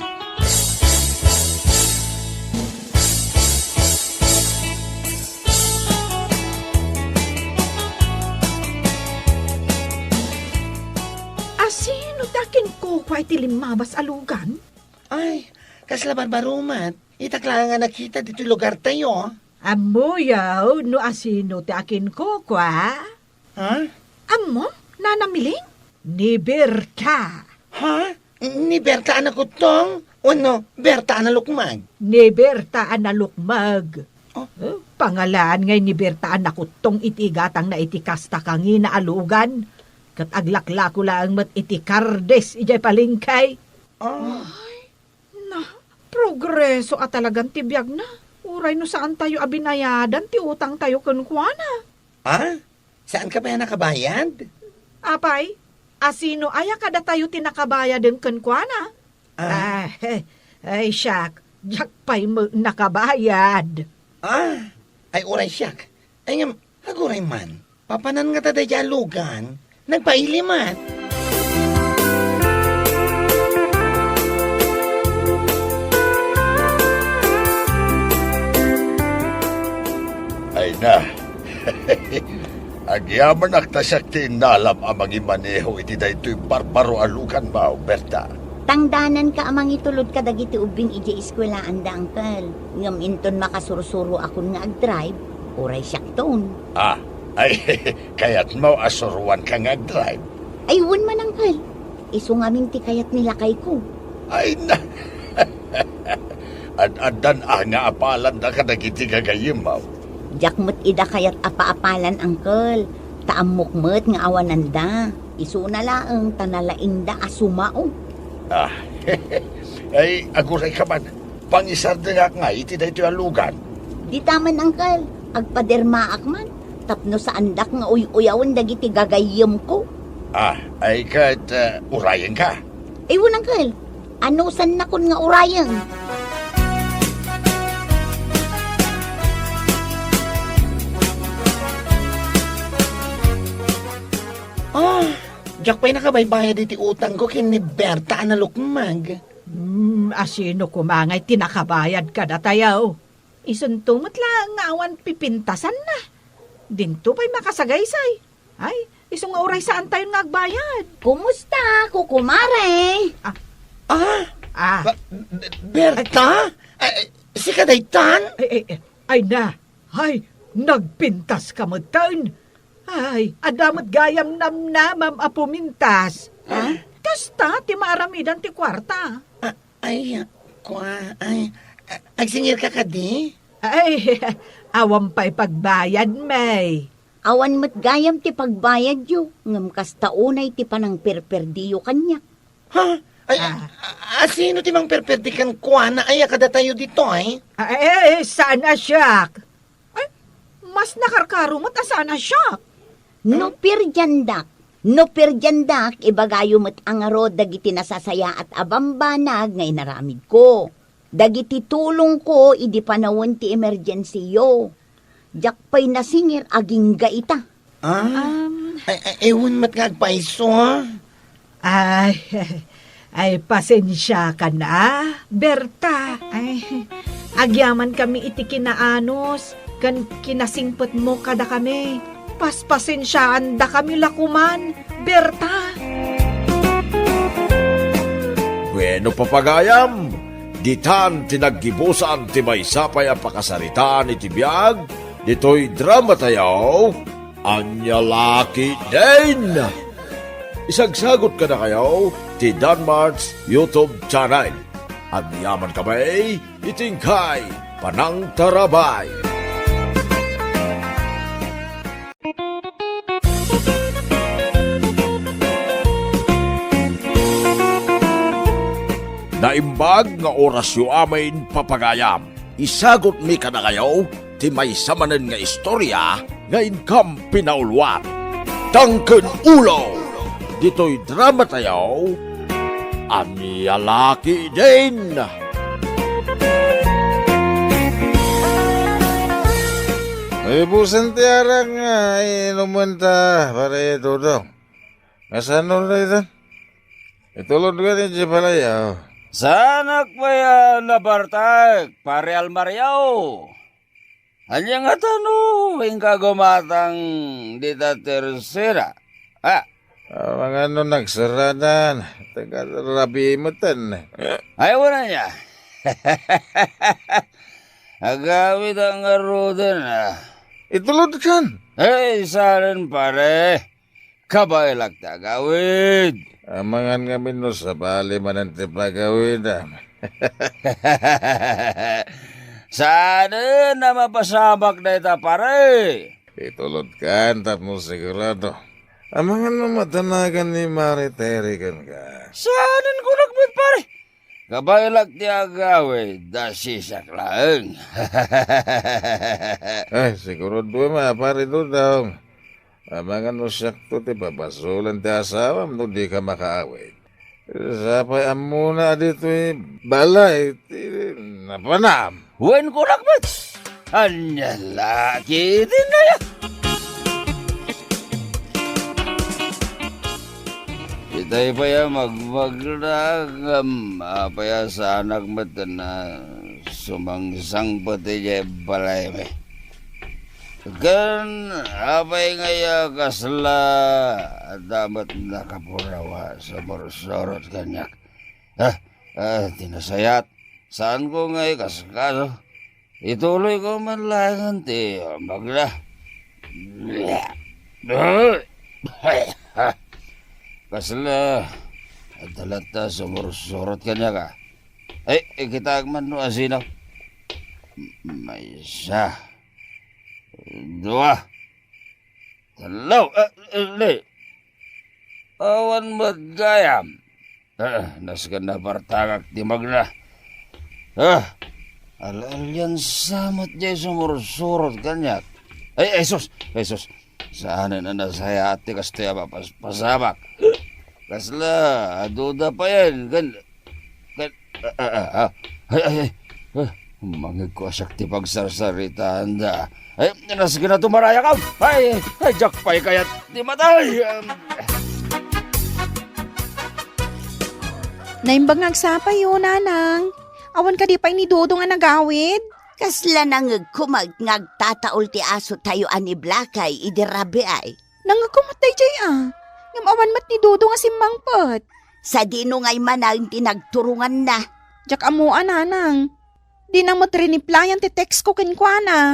Asino ti akinkukua iti limmabas a lugan? Ay, kasla barbarumat. Itak laeng a nakita ditoy lugartayo. Ammoyo no asino ti akinkukua? Ha? Ammom, Nana Miling? Ni Berta. Ha? Ni Berta a nakuttong? Wenno Berta a nalukmag? Ni Berta a nalukmag. Oh. Eh, pangalaan ngay ni Berta a nakuttong iti igatangna iti kasta kangina a lugan. Ket aglaklako laeng met iti kardis idiay palengke. Ah. Ay, na, progreso a talagan ti biagna. Uray no saantayo a binayadan ti utangtayo kenkuana. Ah? Saanka pay a nakabayad? Apay, asino aya kadatayo ti nakabayaden kenkuana? Ah. Ah, eh, ay, siak, diak pay met nakabayad. Ah, ay, uray siak. Ay, ngem, aguray man. Papanan ngata daydiay a lugan, nagpaili man. Ay na. Agyamanak ta siak ti innalam a mangimaneho iti daytoy barbaro a luganmo, Berta. Tangdananka a mangitulod kadagiti ubbing idiay eskuelaanda, Uncle. Ngem inton makasursuroakon nga agdrive, uray siakton. Ah, ay, kayatmo a suroanka nga agdrive? Ay, wen man, Uncle. Isu ngamin ti kayat ni lakayko. Ay, na. Ad-addan a nga apalanda kadagiti gagayyemmo. Diak met ida kayat a paapalan, Uncle. Ta ammok met nga awananda. Isuna laeng ta nalaingda a sumao. Ah, ay, agurayka man. Pangisardengak nga iti daytoy a lugan. Dita man, Uncle, agpadermaak man tapno saandak nga uy-uyawen dagiti gagayyemko. Ah, ay ket, eh, urayenka? Ay, wen, Uncle. Anusannakon nga urayen? Ah, diak pay nakabaybayad iti utangko ken ni Berta a nalukmag. Hmm, asino koma ngay ti nakabayad kadatayo? Isunto met laeng nga awan pipintasanna. Dinto pay makasagaysay. Ay, isu nga uray saantayon nga agbayad. Kumusta, kukumare? Ah. Ah? Ah. Ba-, Berta? Ay, sika daytan? Ay, ay, ay, ay na. Ay, nagpintaska metten. Ay, adda met gayam namnamam a pumintas. Ha? Ta Kasta ti maaramidan ti kuarta. A-, ay, kua, ay, a-, agsingirka kadi? Ay, awan pay pagbayadmi. Awan met gayam ti pagbayadyo, ngem kasta unay ti panangperperdiyo kaniak. Ha? Ay, Ah. a-, a-, sino ti mangperperdi kenkuana? Ay, a kadatayo ditoy? Ay, saan a siak? Ay, mas nakarkaro met a saan a siak. No perdiandak, no perdiandak, ibagayo met a ngarud dagiti nasasayaat a bambanag nga inaramidko. Dagiti tulongko idi panawen ti emergensiyo. Diak pay nasingir agingga ita. Ah? Um, Ay, ay, ewan met nga agpaiso, ha? Ay, ay, pasensiakan a, Berta. Ay, agyamankami iti kinaanus ken kinasingpetmo kadakami. Paspasensiaandakami la koman, Berta. Bueno, papagayam, ditan ti naggibusan ti maysa pay a pakasaritaan iti biag ditoy dramatayo, Ania La Ketdin. Isagsagut kadakayo ti Danmart's YouTube channel. Agyamankami iti inkay panangtarabay. Naimbag nga orasyo amin, papagayam. Isagutmi kadakayo ti maysa manen nga istoria nga inkam pinauluan. Tangken ulo, ditoy dramatayo, Ania La Ketdin. Ibusen ti arak nga inumen ta, pare Dodong. Kasano dayta? Itulod ka ni Jepalayo. Saanak pay a nabartek, pare Almario. Ania ngata no inka gumatang dita tersera? Ah. Amangan no nagsaradan, taga rabi meten. Ay, wala niya. Agawid ang arudan, ah. Itulod kan. Ay, salen, pare. Kabaelak ti agawid. Amangan ngamin no sabali manen ti pagawidam. Saanen a mapasamak dayta, pare. Itulod kan tapno sigurado. Amangan no madanagan ni Mare Terry kenka. Saanen kunak met, pare. Kabaelak ti agawid, dasisiak laeng. Ay, sigurado ma, pare Dodong. Amangan no siakto ti pabasolen ti asawam no dika makaawid. Sapay ammona a ditoy balay ti napanam. Wen kunak met. Ania la ketdin aya? Itay pay a magmagna ngem apay a saanak met a sumangsangpet idiay balaymi. Ken apay ngay a kasla adda met nakapuraw a sumursurot kaniak? Ah, ah, ti nasayaat, saanko nga ikaskaso. Ituloyko man laengen ti magna. Kasla, adda latta sumursurot kaniak a. Ay, ikitaek man no asino. Maysa. Dua. Tallo. Ah, ah, di. Awan met gayam. Ah, nasken nabartekak ti magna. Ah, al-alian sa met jay sumursurot kaniak. Ay, ay, sus! Ay, sus! Saanen a nasayaat ti kastoy a mapaspasamak. Kasla, aduda payen, ken, ken, ah, ah, ah, ah. Ay, ay, ay. Ah, mangigko a siak ti pagsarsaritaanda. Ay, nasken a tumarayakam. Ay, ay, diak pay kayat ti matay. Naimbag nga agsapayo, Nanang. Awan kadi pay ni Dodong a nagawid? Kasla nangegko met nga agtataol ti asotayo a ni Blakay idi rabii. Nangegko met daydiay a. Ngem awan met ni Dodong a simmangpet. Sadino ngay manen ti nagturonganna? Diak ammo a, Nanang. Dina met riniplayan ti text ko kenkuana.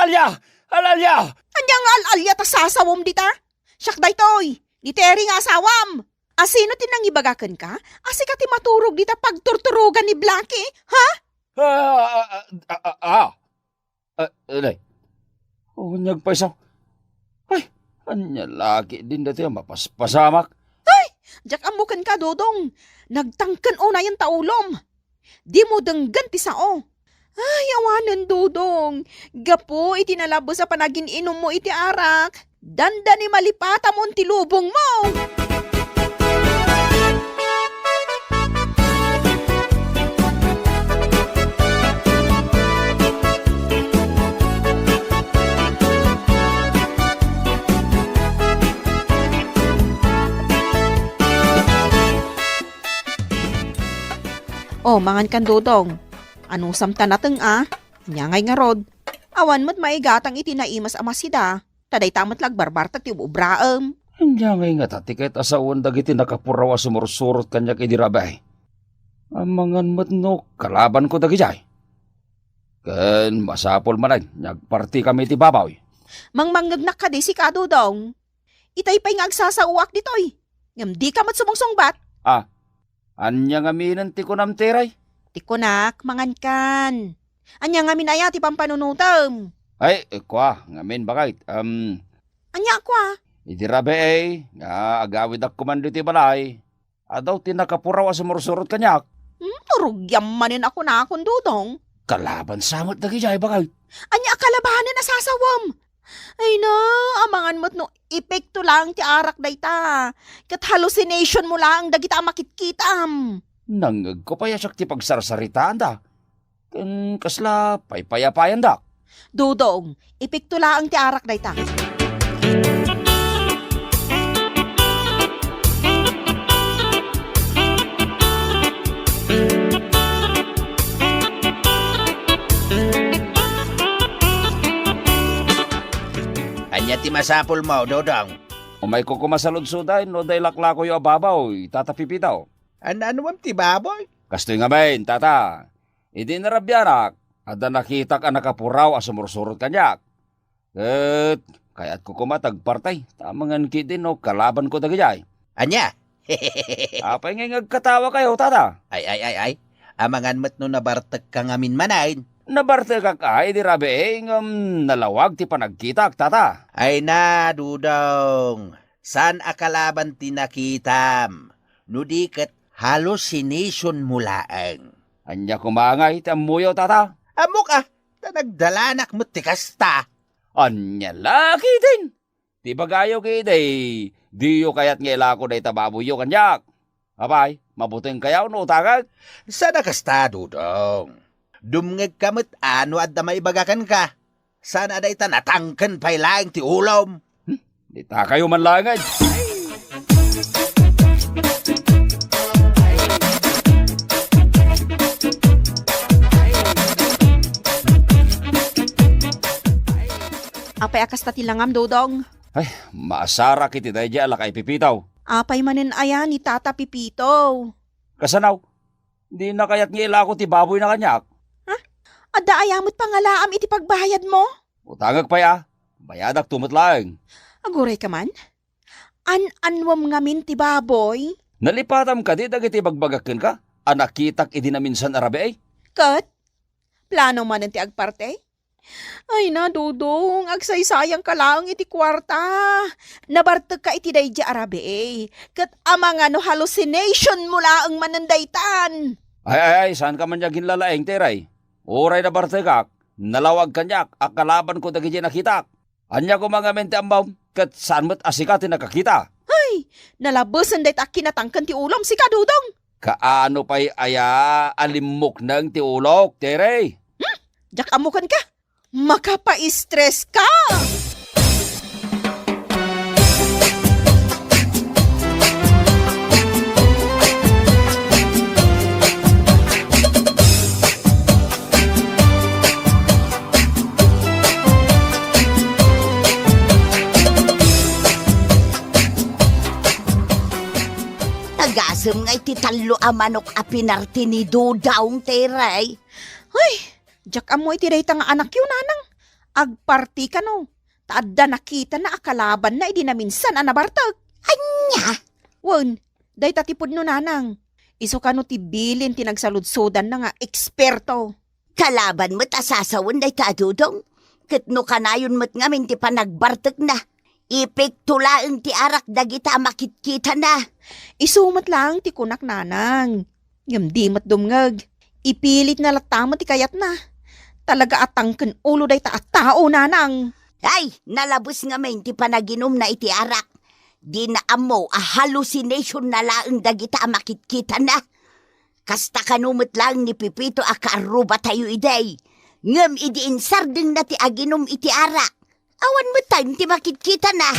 Alia! Al-alia! Ania nga al-alia ta sasawom dita? Siak daytoy, ni Terry nga asawam. A, sino ti nangibaga kenka a sika ti maturog dita pagturturogan ni Blackie? Ha? Ah, ah, ah, ah, ah, ah. Ah, alay. Unyag pay sa. Ay, ania la ketdin daytoy a mapaspasamak? Ay, diak ammo kenka, Dodong. Nagtangken unayen ta ulom. Dimo denggen ti sao. Ay, awanen, Dodong. Gapu iti nalabes a panagin-inummo iti arak, dandani malipatamon ti lubongmo. O, mangan kan, Dodong. Anusam ta nateng a? Ania ngay ngarud? Awan met maigatang iti naimas a masida, ta dayta met la agbarbartek ti ub-ubraem. Ania ngay ngata ti ket a sawen dagiti nakapuraw a sumursurot kaniak idi rabii? Amangan met no kalabanko dagidiay. Ken masapul manen nga agpartikami iti baboy. Mangmangngegnak kadi sika, Dodong? Itay pay nga agsasaoak ditoy. Ngem dika met sumungsungbat. Ah, ania ngaminen ti kunam, Teray? Ti kunak, mangankan. Ania ngamin aya ti pampanunotem? Ay, kua, ngamin, baket. Um, ania kua? Idi rabii, nga agawidak koman ditoy balay, adu ti nakapuraw a sumursurot kaniak. Hmm, rugiam manen a kunakon, Dodong. Kalaban sa met dagidiay, baket. Ania a kalabanen a sasawem? Ay na, amangan met no epekto laeng ti arak dayta. Ket hallucination mo laeng dagita a makitkitam. Nangngegko pay a siak ti pagsarsaritaanda. Ken kasla paypayapayandak. Dodong, epekto laeng ti arak dayta. Ania ti masapulmo, Dodong? Umayko koma saludsoday no adda ilaklakoyo a baboy, Tata Pipito. An-anuem ti baboy? Kastoy ngamin, Tata. Idi narabianak, adda nakitak a nakapuraw a sumursurot kaniak. Ket kayatko koma ti agparti, ta amangan ketdi no kalabanko dagidiay. Ania? Apay ngay nga agkatawakayo, Tata? Ay, ay, ay, ay. Amangan met no nabartekka ngamin manen. Nabartekak idi rabii, ngem nalawag ti panagkitak, Tata. Ay na, Dodong. Saan a kalaban ti nakitam, no di ket hallucination mo laeng. Ania koma ngay ti ammoyo, Tata? Ammok a, ta nagdalanak met ti kasta. Ania la ketdin? Ti ibagayo ketdi, diyo kayat nga ilako dayta baboyyo kaniak. Apay, mabutengkayo no utangek? Saan a kasta, Dodong. Dumngegka met a no adda maibaga kenka. Saan a dayta natangken pay laeng ti ulom. Hmm? Ditakayo man laeng. Apay a kasta ti langam, Dodong? Ay, maasarak iti daydiay a laka-ipipitaw. Apay manen aya ni Tata Pipito? Kasano? Dina kayat nga ilako ti baboyna kaniak? Ha? Adda aya met pangalaam iti pagbayadmo? Utangek pay a. Bayadakto met laeng. Agurayka man? An-anuem ngamin ti baboy? Nalipatam kadi dagiti ibagbagak kenka a nakitak idi naminsan a rabii? Ket? Plano manen ti agparti? Ay na, Dodong, agsaysayangka laeng iti kuarta. Nabartekka iti daydiay a rabii, ket amangan no hallucination mo laeng manen daytan. Ay, ay, ay, saanka man nga aginlalaing, Teray. Uray nabartekak, nalawag kaniak a kalabanko dagiti nakitak. Ania koma ngamin ti ammom, ket saan met a sika ti nakakita? Ay, nalabesen dayta a kinatangken ti ulom, sika, Dodong. Kaano pay aya a limmukneng ti ulok, Teray? Hmm? Diak ammo kenka. Makapaistres ka! Nagasem nga iti tallo a manok a pinarti ni Dodong, Teray. Ay, diak ammo iti dayta nga anakyo, nanang. Agparti kano, ta adda nakitana a kalabanna idi naminsan a nabartek. Ania? Wen, dayta ti pudno, nanang. Isu kano ti bilin ti nagsaludsodanna nga eksperto. Kalaban met a sasawen dayta a Dodong, ket no kanayon met ngamin ti panagbartekna, ipekto laeng ti arak dagita a makitkitana. Isu met laeng ti kunak, nanang. Ngem di met dumngeg. Ipilitna latta met ti kayatna. Talaga a tangken ulo dayta a tao, nanang. Ay, nalabes ngamin ti panaginumna iti arak. Dina ammo a hallucination na laeng dagita a makitkitana. Kasta kano met laeng ni Pepito a kaarrubatayo idi. Ngem idi insardengna ti aginum iti arak, awan metten ti makitkitana.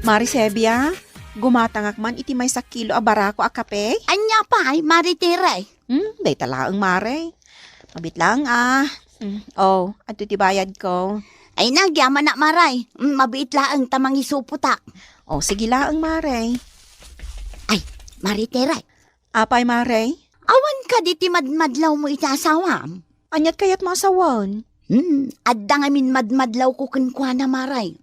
Mari Sebia, gumatangak man iti maysa kilo a barako a kape? Ania pay, Mari Tere? Hmm, dayta laeng, Mare. Mabiit laeng, ah. Hmm, oh, adto ti bayadko. Ay, nagyamanak, Mare. Hmm, mabiit laeng ta mangisupotak. Oh, sige laeng, Mare. Ay, Mare Tere. Apay, Mare? Awan kadi ti madmadlawmo iti asawam? Aniat kayatmo a sawen? Hmm, adda ngamin madmadlawko kenkuana, Mare.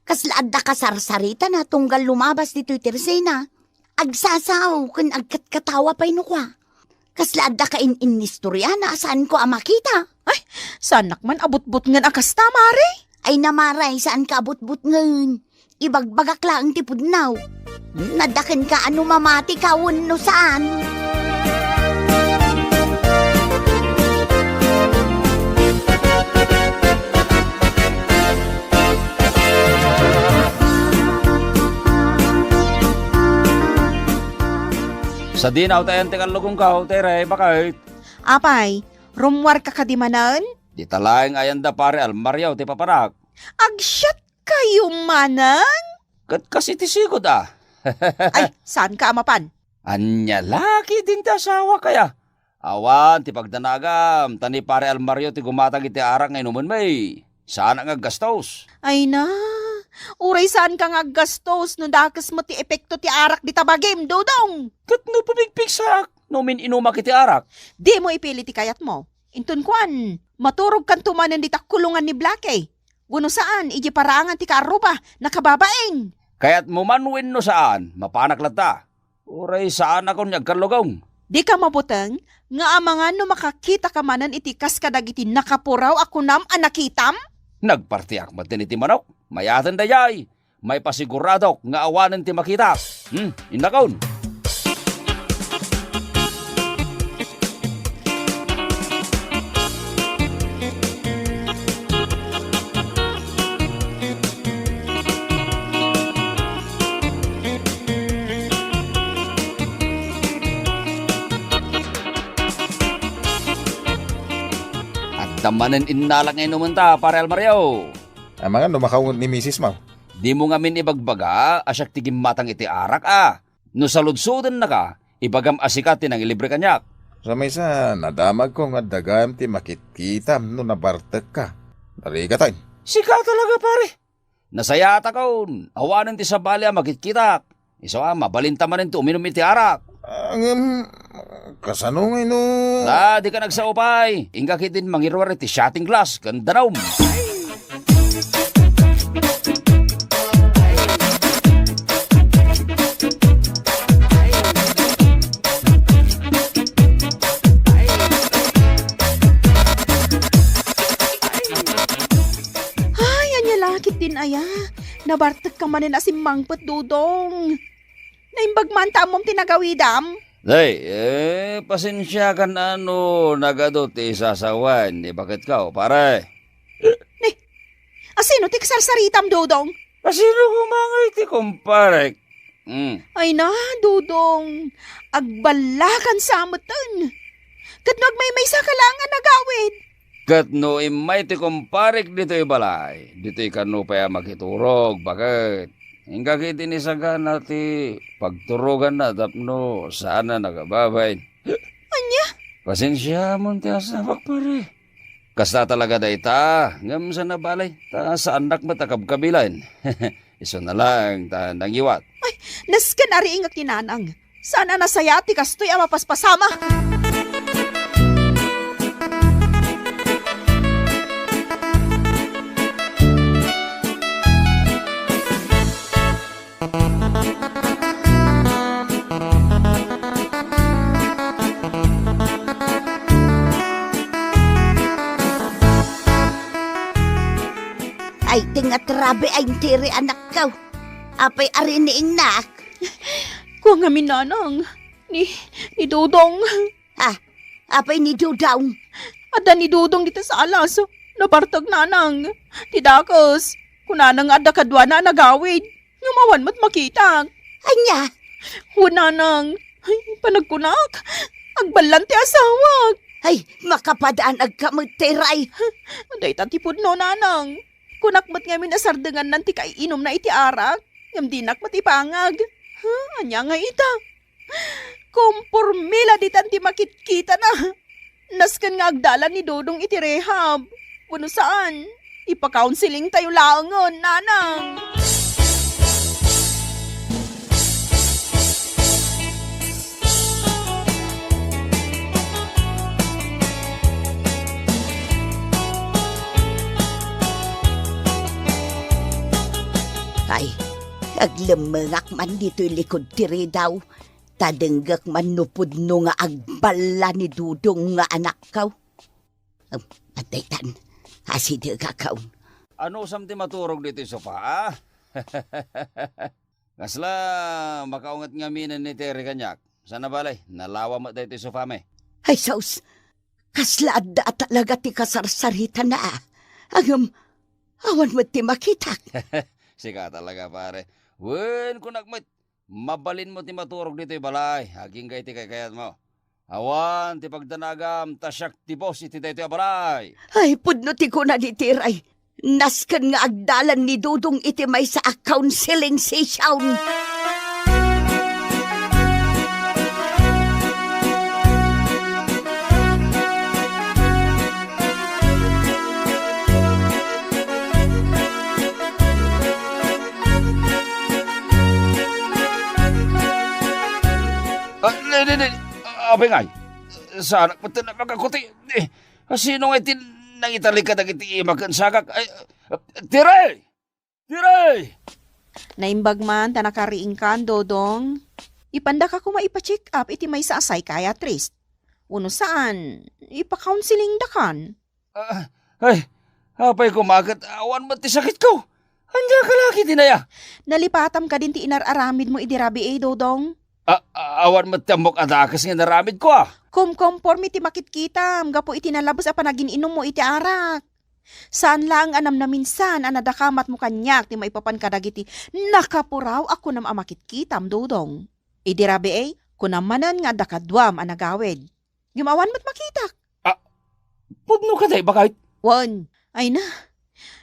Kasla adda kasarsaritana tunggal lumabas ditoy tersena. Agsasao ken agkatkatawa pay no kua. Kasla adda kain-innistoriana a saanko a makita. Ay, saanak man a butbutngen a kasta, Mare? Ay, Mare, saanka a butbutngen. Ibagbagak laeng ti pudno. Nadaken ka a no mamati ka wenno saan. Sadino ta ayan ti kallugongko, Tere, baket? Apay, rummuarka kadi manen? Dita laeng ayan da Pare Almario ti papanak. Agsiat kayo manen? Ket kas iti sigud a. Ay, saanka a mapan? Ania la ketdin ti asawak aya? Awan ti pagdanagam, ta ni Pare Almario ti gumatang iti arak nga inumenmi. Saanak nga aggastos. Ay na, uray saanka nga aggastos no dakes met ti epekto ti arak dita bagim, Dodong. Ket no pumigpigsaak no min-inumak iti arak? Dimo ipili ti kayatmo. Inton kuan, maturogkanto manen dita kulongan ni Blackie. Wenno saan, idiay paraangan ti kaarruba, nakababain. Kayatmo man wenno saan, mapanak latta. Uray saanakon nga agkallugong. Dika mabuteng nga amangan no makakitaka manen iti kas kadagiti nakapuraw a kunam a nakitam? Nagpartiak met iti manok. Mayaten dayay. Maipasiguradok nga awanen ti makitak. Hmm, innakon. Adda manen innalak nga inumenta, Pare Almario. Amangan no makaunget ni misis mo. Dimo ngamin ibagbaga a siak ti gimmatang iti arak a. No saludsodennaka, ibagam a sika ti nangilibre kaniak. Sa maysa, nadamagko nga adda gayam ti makitkitam no nabartekka. Narigatan. Sika talaga, pare. Nasayatakon, awanen ti sabali a makitkitak. Isu a, mabalinta manen ti uminum iti arak. Ah, ngem, kasano ngay no? Ah, dika nagsao pay. Inggak idin mangiruar iti shooting glass ken danum. Ay, ania la ketdin aya? Nabartekka manen a simmangpet, Dodong. Naimbag man ta ammom ti nagawidam? Day, eh, pasensiakan a no nagadu ti isasawen ni baketko, pare. Ni, asino ti kasarsaritam, Dodong? Asino koma ngay ti kumparek? Hmm. Ay na, Dodong, agballakan sa metten. Ket no agmaymaysa ka laeng a nagawid? Ket no immay ti kumparek ditoy balay, ditoy kano pay a makiturog, baket? Inggak iti ni sagana ti pagturoganna tapno saan a nagababain. Ania? Pasensiamon ti asawak, pare. Kasta talaga dayta, ngem saan a bale, ta saannak met a kabkabilan. Isuna laeng ta nangiwat. Ay, nasken a riingek ni Nanang. Saan a nasayaat ti kastoy a mapaspasamak. Ay, ti nga trabe ay intiri, anakko. Apay a riniingnak? Kua ngamin, Nanang, ni, ni Dodong. Ah, apay ni Dodong? Adda ni Dodong dita salas. Nabartek, Nanang. Ti dakes, kunana nga adda kaduana a nagawid. Ngem awan met makitak. Ania? Wen, Nanang. Ay, panagkunak, agballan ti asawak. Ay, makapadanagka met, Teray. Dayta ti pudno, Nanang. Kunak met ngamin a sardengannan ti kaiinumna iti arak, ngem dinak met ipangag. Ha, ania nga ita? Komporme la ditan ti makitkitana. Nasken nga agdalan ni Dodong iti rehab. Wenno saan, ipa-counseling tayo laengen, Nanang. Ay, aglemmengak man ditoy likud ti ridaw, ta denggek man no pudno nga agballa ni Dodong nga anakko. Em, adda itan. Asidegak. Anusam ti maturog ditoy sofa, a? Kasla makaunget ngaminen ni Terry kaniak. Saan a bale, nalawa met daytoy sofami. Ay, sus! Kasla adda a talaga ti kasarsaritana. Ngem, awan met ti makitak. Sika talaga, pare. Wen, kunak met, mabalinmo ti maturog ditoy balay, agingga iti kaykayatmo. Awan ti pagdanagam, ta siak ti boss iti daytoy a balay. Ay, pudno ti kuna ni Tiray. Nasken nga agdalan ni Dodong iti maysa a counseling session. Ah, di, di, di. Ah, apay ngay? Saanak met ti makakuti. Eh, sino ngay ti nangitalik kadagiti ima ken sagak? Ay, ah, Tiray! Tiray! Naimbag man ta nakariingkan, Dodong. Ipandaka koma ipa-check up iti maysa a psychiatrist. Wenno saan, ipa-counselingdakan. Ah, ay, apay koma ket awan met ti sakitko? Ania ka la ketdin aya? Nalipatam kadin ti inar-aramidmo idi rabii, Dodong? A-, a-, awan met ti ammok a dakes nga inaramidko, a? Kumkomporme ti makitkitam gapu iti nalabes a panagin-inummo iti arak. Saan laeng a namnaminsan a nadakamatmo kaniak ti maipapan kadagiti nakapuraw a kunam a makitkitam, Dodong. Idi rabii, kunam manen nga adda kaduam a nagawid. Ngem awan met makitak. Ah, pudno kadi, baket? Wen. Ay na,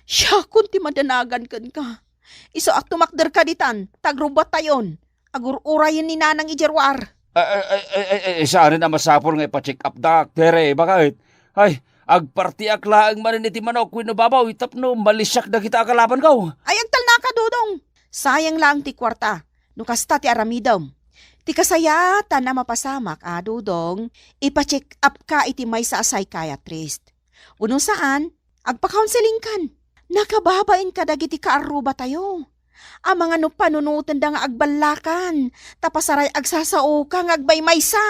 siakon ti madanagan kenka. Isu a tumakderka ditan, ta agrubatayon. Agur-urayen ni Nanang idiay ruar. Ay, ay, ay, ay, ay, ay, saanen a masapul nga ipa-check up dak, Tere, baket? Ay, agpartiak laeng manen iti manok wenno baboy tapno malisiak dagita a kalabanko. Ay, agtalnaka, Dodong. Sayang laeng ti kuarta, no kasta ti aramidem. Ti kasayaatan a mapasamak a, Dodong, ipa-check up ka iti maysa a psychiatrist. Wenno saan, agpa-counseling kan. Nakababain kadagiti kaarrubatayo. Amangan no panunotenda nga agballakan, ta pasaray agsasaoka nga agmaymaysa.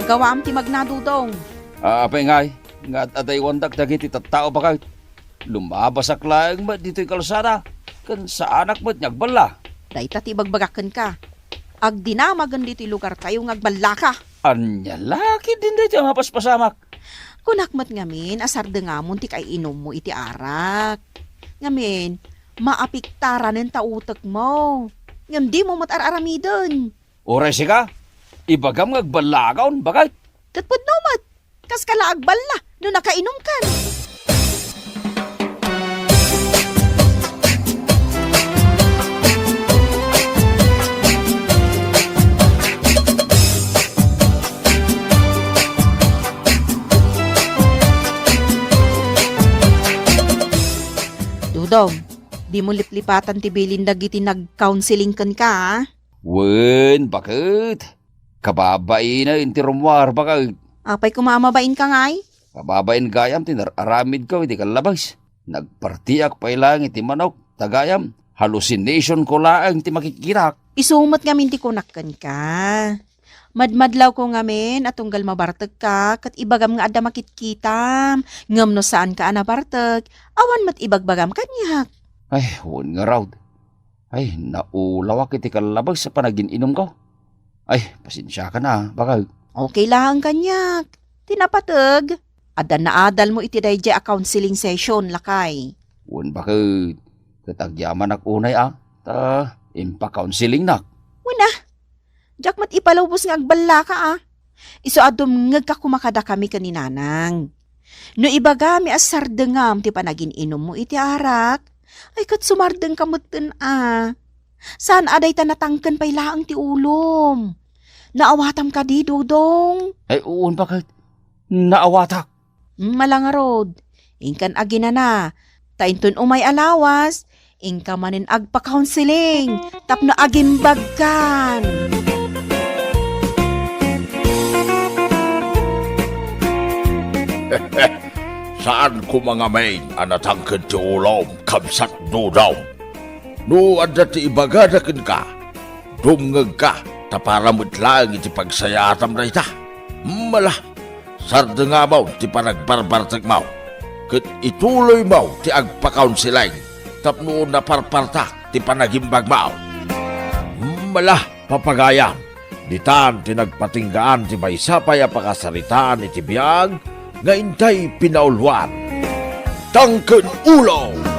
Agawaam ti magna, Dodong. Ah, apay ngay, nga ad-adaywandak dagiti tattao, baket? Lumabasak laeng met ditoy kalsada, ken saanak met nga agballa. Dayta ti ibagbagak kenka. Agdinamagen ditoy lugartayo nga agballaka. Ania la ketdin daytoy a mapaspasamak? Kunak met ngamin a sardengamon ti kaiinummo iti arak. Ngamin, maapektaranen ta utekmo. Ngem dimo met ar-aramiden. Uray sika, Ibagam nga agballakaon, baket. Ket pudno met, kaska la agballa no nakainumkan. Dodong, dimo liplipatan ti bilin dagiti nag-counseling kenka, a? Wen, baket. Kababainen ti rummuar, baket. Apay koma a mabainka ngay? Kababain gayam ti nar-aramidko iti kallabas. Nagpartiak pay laeng iti manok, ta gayam, hallucination ko laeng ti makitkitak. Isu met ngamin ti kunak kenka. Madmadlawko ngamin a tunggal mabartekka ket ibagam nga adda makitkitam. Ngem no saanka a nabartek, awan met ibagbagam kaniak. Ay, wen ngarud. Ay, naulawak iti kallabas a panagin-inumko. Ay, pasensiakan a, baket. Okay laeng kaniak. Ti napateg, adda naadalmo iti daydiay a counseling session, lakay. Wen, baket. Ket agyamanak unay a, ta impa-counselingnak. Wen a, diak met ipalubos nga agballaka a. Isu a dumngegka koma kadakami ken ni Nanang. No ibagami a sardengam ti panagin-inummo iti arak, ay ket sumardengka metten a. Saan a dayta natangken pay laeng ti ulom. Naawatam kadi, Dodong? Ay, wen, baket. Naawatak. Hmm, ala ngarud. Inkan aginana, ta inton umay a lawas, inka manen agpa-counseling tapno agimbagkan. Saan koma ngamin a natangken ti ulom, kabsat Dodong. No adda ti ibagada kenka, dumngegka, ta para met laeng iti pagsayaatam dayta. Mala, sardengamon ti panagbarbartekmo, ket ituloymo ti agpa-counseling tapno naparpartak ti panagimbagmo. Mala, papagayam, ditan ti nagpatinggaan ti maysa pay a pakasaritaan iti biag nga intay pinauluan. Tangken ulo!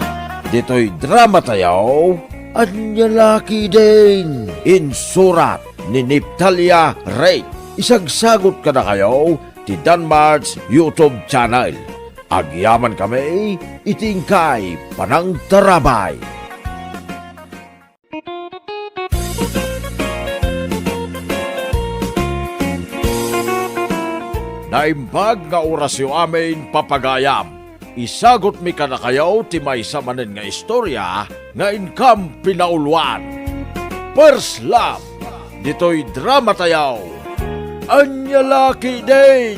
Ditoy dramatayo, Ania La Ketdin! Insurat ni Neftalia Rey. Isagsagot kadakayo ti Danmart's YouTube channel. Agyamankami iti inkay panangtarabay. Naimbag nga orasyo amin, papagayam. Isagutmi kadakayo ti maysa manen nga istorya nga inkam pinauluan. First Love, ditoy dramatayo, Ania La Ketdin!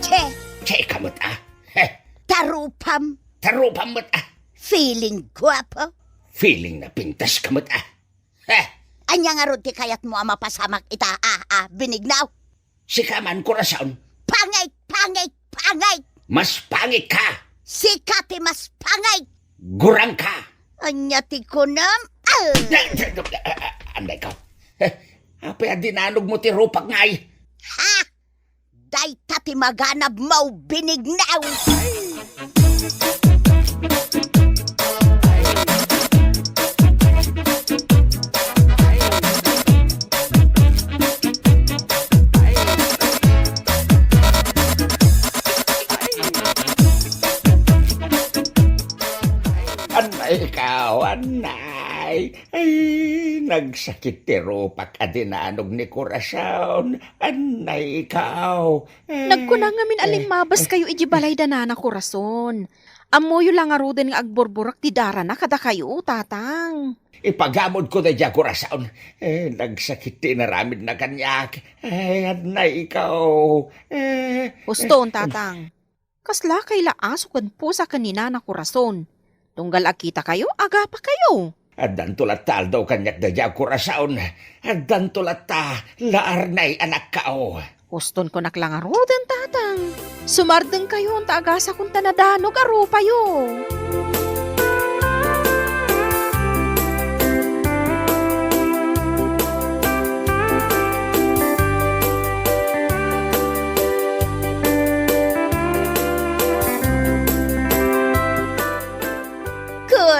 Che! Che ka met, a? Heh! Tarupam! Tarupam met, a? Feeling guapo! Feeling napintas ka met, a? Heh! Ania ngarud ti kayatmo a mapasamak ita, a, a, Benignaw? Sika man, Corazon. Pangit, pangit, pangit! Mas pangit ka! Sika ti mas pangit! Gurang ka! Ania ti kunam? Ah! Anday ka. Heh, apay a dinanogmo ti rupak ngay? Ha? Dayta ti maganabmo, Benignaw! Annay ikaw, annay. Ay, nagsakit ti rupak a dinanog ni Corazon. Annay ikaw. Eh, nagkuna ngamin a eh, limmabas kayo iti balay da Nana Corazon. Ammoyo la ngaruden nga agburburek ti darana kadakayo, Tatang. Ipagamodko daydiay a Corazon. Eh, nagsakit ti inaramidna kaniak. Ay, annay ikaw. Eh, Uston, eh, Tatang. Kasla kay la aso ken pusa ken ni Nana Corazon. Tunggal agkitakayo, agapakayo. Addanto latta aldaw kaniak daydiay a Corazon. Addanto latta, la arnay, anakko. Uston kunak la ngaruden, Tatang. Sumardengkayon ta agasakon ta nadanog a rupayo.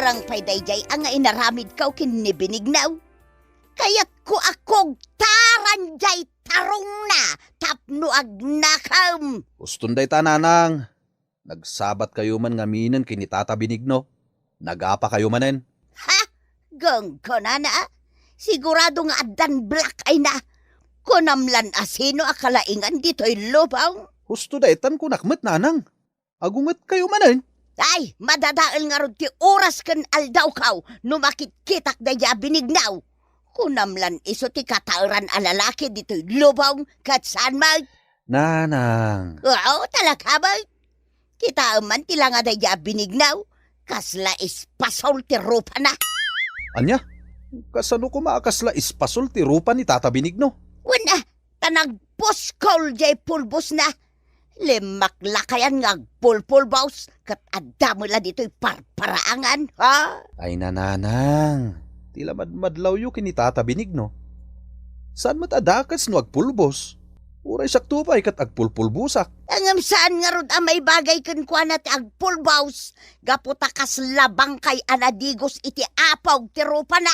Parang pay daydiay a nga inaramidkaw ken ni Benignaw. Kayatko a kugtaran jay tarongna tapno agnakem. Uston dayta, nanang. Nagsabatkayo man ngaminen ken ni Tata Benigno. Nagapakayo manen. Ha? Gangganana, a? Sigurado nga addan black eye na. Kunam lan a sino a kalaingan ditoy lubong? Husto daytan kunak met, nanang. Agungetkayo manen. Ay, madadael ngarud ti oras ken aldawkaw no makitkitak daydiay a Benignaw. Kunam lan isu ti kataeran a lalaki ditoy lubong ket saan met? Nanang. Oo, talaga met. Kitaem man ti langa daydiay a Benignaw. Kasla espasol ti rupana. Ania? Kasano koma a kasla espasol ti rupa ni Tata Benigno? Wen a, ta nagpuskol jay pulbosna. Limmaklakayan nga agpulpulbos, ket adda met la ditoy parparaangan, ha? Ay, nanang, ti la madmadlawyo ken ni Tata Benigno. Saan met a dakes no agpulbos? Uray sakto pay ket agpulpulbosak. Ngem saan ngarud a maibagay kenkuana ti agpulbos, gapu ta kasla bangkay a nadigos iti apog ti rupana.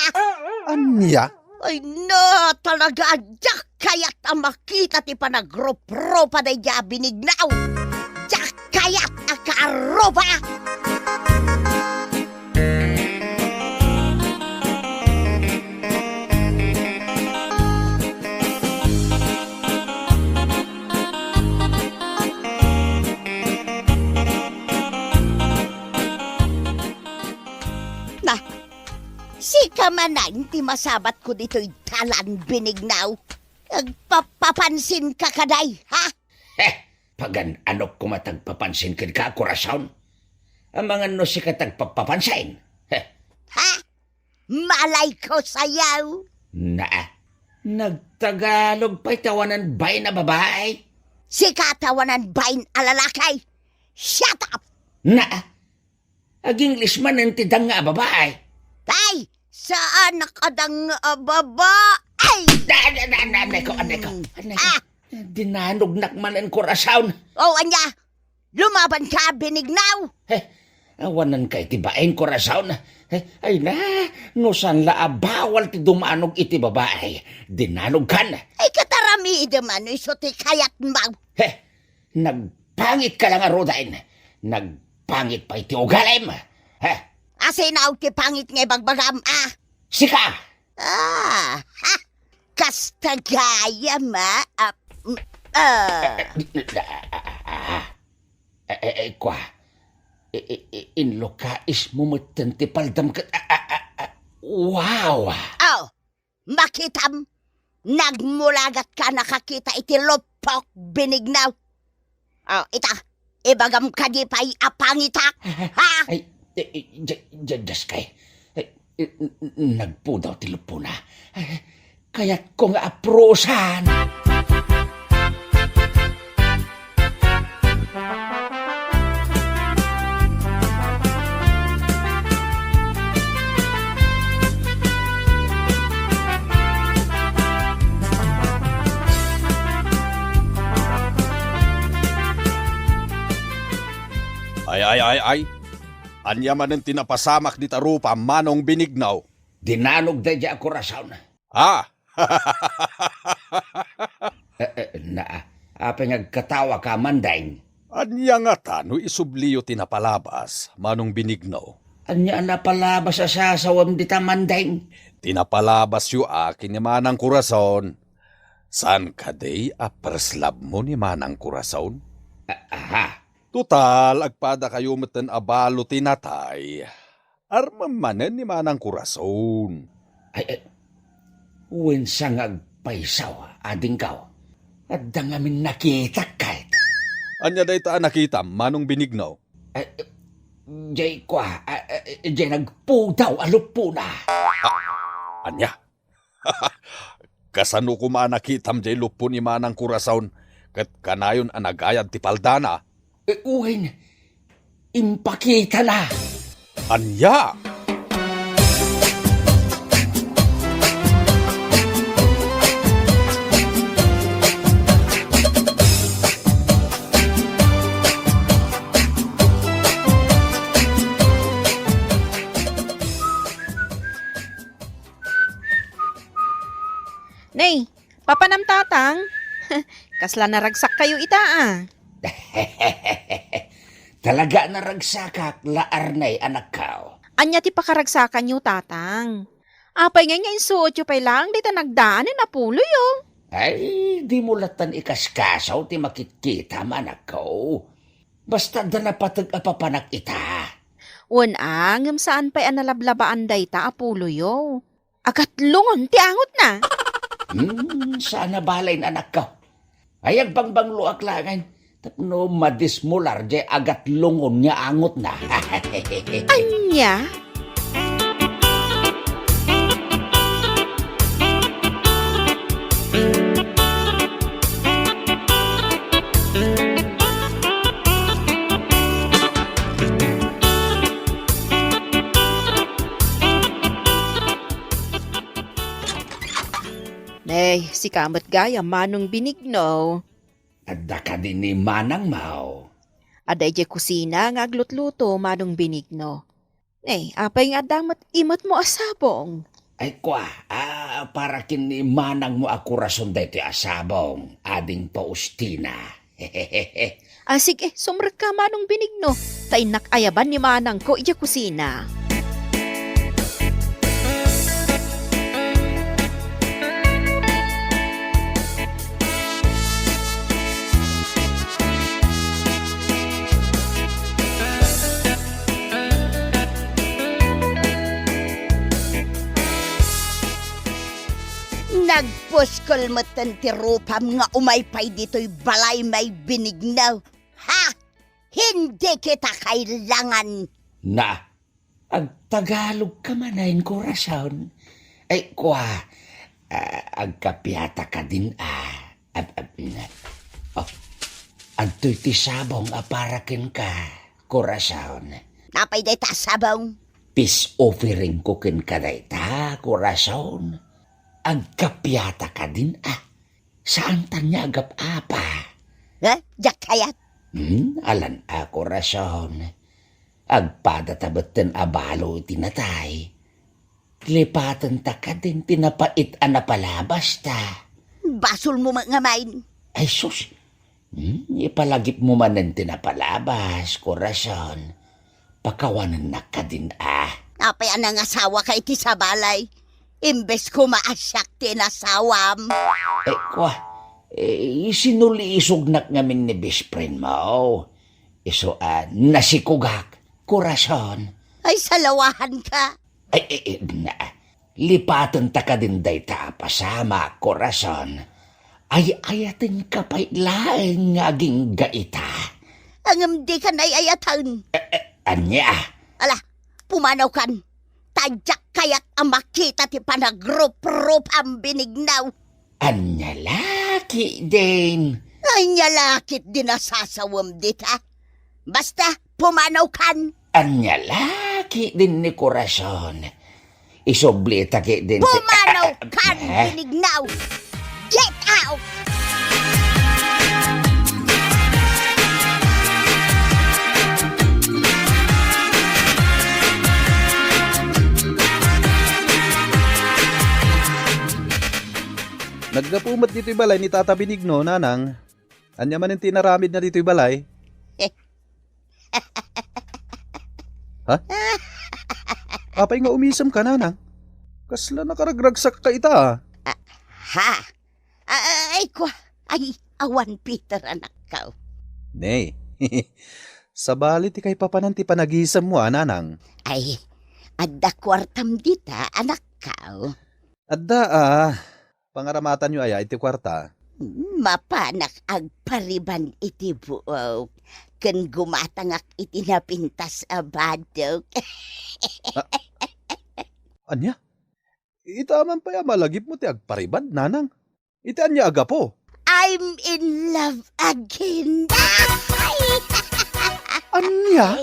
Ania? Ay na, talaga, diak kayat a makita ti panagrupropa daydiay a Benignaw. Diak kayat a kaarupa. Na, sika manen ti masabatko ditoy dalan, Benignaw. Agpapapansinka kadi, ha? Heh! Pagan-anok koma ti agpapansin kenka, Corazon. Amangan no sika ti agpapapansin. Heh! Ha? Malayko sayo. Naa, nagtagalog pay ti awanan bain a babai. Sika ti awanan bain a lalaki. Shut up! Naa, ag-English manen ti danga a babai. Ay, saan a kadanga a babai? Da, da, da, da, aneko, aneko, aneko. Ah! Dinanognak manen, Corazon. O, ania? Lumabanka, Benignaw? Heh, awananka iti bain, Corazon. Heh, ay na, no saan la a bawal ti dumanog iti babai, dinanogkan. Ay, ket aramidem no isu ti kayatmo. Heh, nagpangitka la ngaruden. Nagpangit pay ti ugalim. Heh. Asino ti pangit nga ibagbagam, a? Sika! Ah, ha! Kasta gayam, a? Ah, mm, ah. Eh, eh, eh, kua. I-, i-, i-, inlukaismo metten ti paldam ket, ah, ah, ah, ah, wow! Oh, makitam, nagmulagatka a nakakita iti luppok, Benignaw. Oh, ita, ibagam kadi pay a pangitak, ha? Ay, eh, eh, ja-, ja-, Dios kay. Eh, eh, n-, n-, nagpudaw ti luppona. Ay, kayatko nga aprusan. Ay, ay, ay, ay. Ania manen ti napasamak dita rupa, Manong Benignaw? Dinanog daydiay a Corazon. Ah! Eh, eh, naa. Apay nga agkatawaka, Mandeng? Ania ngata no isubliyo ti napalabas, Manong Benigno? Ania a napalabas a sasawem dita, Mandeng? Ti napalabasyo a ken ni Manang Corazon. Saan kadi a first love mo ni Manang Corazon? A-, aha. Total, agpadakayo metten a balo ti natay. Armem manen ni Manang Corazon. Ay, ay, wen sa nga agpaysaw, adingko. Adda ngamin nakitak ket. Ania dayta a nakitam, Manong Benigno? Ay, jay kua, a, a, jay nagpudaw a luppona. Ah, ania? Kasano koma a nakitam jay luppo ni Manang Corazon, ket kanayon a nagayad ti paldana? Eh, wen, impakitana. Ania? Papanam, Tatang? Kasla naragsakkayo ita, a? Talaga a naragsakak, la Arnay, anakko. Ania ti pakaragsakanyo, Tatang? Apay ngay nga insuotyo pay laeng dayta nagdaanen a puloyo? Ay, dimo lattan ikaskasaw ti makitkitam, anakko. Basta adda napateg a papanak ita. Wen a, ngem saan pay a nalablabaan dayta a puloyo. Agatlongon ti angotna. Hmm, saan a balayen, anakko. Ay, agbangbangloak laengen tapno madismolar diay agatlongon nga angotna. Ania? Nay, sika met gayam, Manong Benigno. Adda kadi ni manangmo? Adda idiay kusina nga aglutluto, Manong Benigno. Nay, apay nga adda met imetmo a sabong? Ay, kua, a, para ken ni manangmo a korason daytoy a sabong, Ading Faustina. A, sige, sumrekka, Manong Benigno, ta innak ayaban ni manangko idiay kusina. Nagpuskol metten ti rupam nga umay pay ditoy balay, Manong Benigno. Ha? Hindi kita kailangan. Na, agtagalog ka manen, korason. Ay, kua, a, agkapiata kadin, a. Ab-, ab-, na. Oh, adtoy ti sabong a para kenka, korason. Apay dayta a sabong? Peace offering ko kenka dayta, korason. Agkapiata kadin, a. Saantan nga agap-apa. Ha? Diak kayat. Hmm, alan a, korason. Agpadata metten a balo iti natay. Lipatenta kadin ti napait a napalabasta. Basolmo met ngamin. Ay, sus. Hmm, ipalagipmo manen ti napalabas, korason. Pakawanennak kadin, a. Apay a nangasawaka iti sabali? Imbes koma a siak ti inasawam. Eh, kua, eh, sinulisognak ngamin ni best friendmo. Isu a nasikogak, korason. Ay, salawahanka. Ay, eh, eh, na, lipatenta kadin dayta a pasamak, korason. Ay-ayatenka pay laeng nga agingga ita. Ngem dika ay-ayaten. Eh, eh, ania? Ala, pumanawkan. Ta diak kayat a makita ti panagruprupam, Benigno. Ania la ketdin? Ania la ketdin a sasawem dita? Basta, pumanawkan. Ania la ketdin ni korason? Isublita ketdin ti... Pumanawkan, eh? Benigno! Get out! Naggapu met ditoy balay ni Tata Benigno, Nanang. Ania manen ti inaramidna ditoy balay? Ha? Apay nga umisemka, Nanang? Kasla nakaragragsakka ita, a. Ah, ha? Ah, ay, kua. Ay, awan, Peter, anakko. Nay, sabali ti kaipapanan ti panagisemmo, a, Nanang. Ay, adda kuartam dita, anakko. Adda, a. Pangaramatanyo aya iti kuarta? Mapanak agpariban iti buok ken gumatangak iti napintas a badok. A-, ania? Ita man pay a malagipmo ti agpariban, Nanang? Iti ania a gapu? I'm in love again. Ania?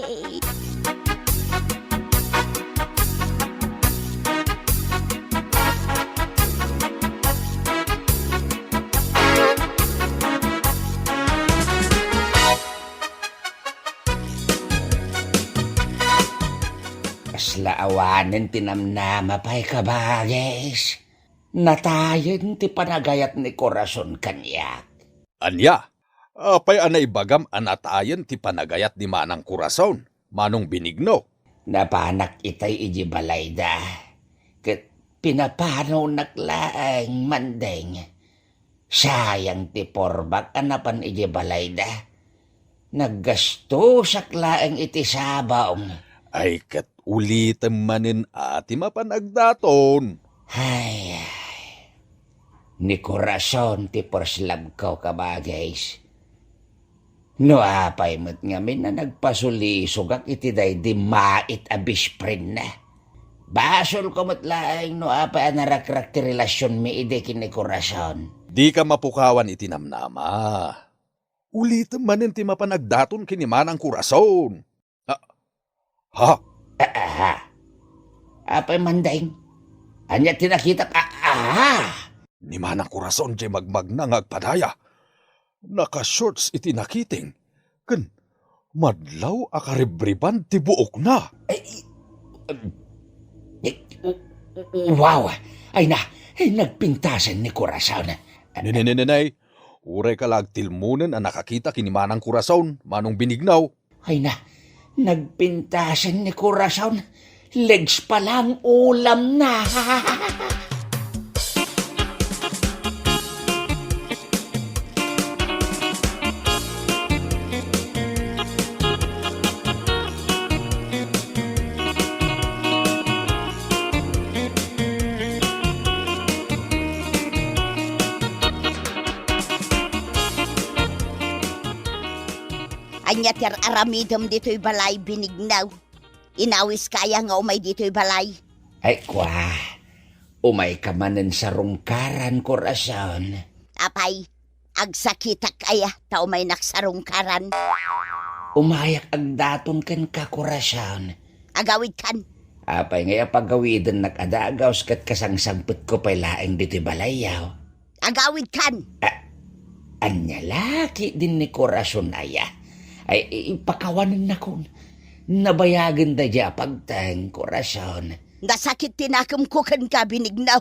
Kasla awanen ti namnama pay, kabagis. natayen ti panagayat ni Corazon kaniak. Ania? Apay a naibagam a natayen ti panagayat ni Manang Corazon, Manong Benigno? Napanak itay iti balayda, ket pinapanonak laeng, Mandeng. Sayang ti porbak a napan iti balayda. Naggastosak laeng iti sabong. Ay, ket ulitem manen a ti mapan agdaton. Ay, ay. Ni Corazon ti first love ko, kabagis. No apay met ngamin a nagpasulisogak iti daydi mait a best friend na. Basolko met laeng no apay a narakrak ti relasionmi idi ken ni Corazon. Dika mapukawan iti namnama. Ulitem manen ti mapan agdaton ken ni Manang Corazon. Ah, ha? Ah, ah, ha? Apay, Mandeng? Ania ti nakitak? Ah, ah, ha? Ni Manang Corazon diay magmagna nga agpadaya. Naka-shorts iti nakiting, ken madlaw a karibriban ti buokna. Ay, um, eh, w-, w-, wow! Ay na, ay, nagpintasen ni Corazon. Ne, ne, ne, ne, ne. Uray ka la agtilmonen a nakakita ken ni Manang Corazon, Manong Benigno. Ay na, nagpintasen ni Corazon. Legs pa lang ulam na. Ania ti ar-aramidem ditoy balay, Benigno? Inawiska aya nga umay ditoy balay? Ay, kua, umayka manen sarungkaran, Corazon. Apay, agsakitak aya ta umaynak sarungkaran? Umayak agdaton kenka, Corazon. Agawidkan. Apay ngay a pagawidennak a dagus ket kasangsangpetko pay laeng ditoy balayyo? Agawidkan! A-, ania la ketdin ni Corazon aya? Ay, i-, ipakawanennakon. Nabayagen daydiay a pagteng, Corazon. Nasakit ti nakemko kenka, Benigno.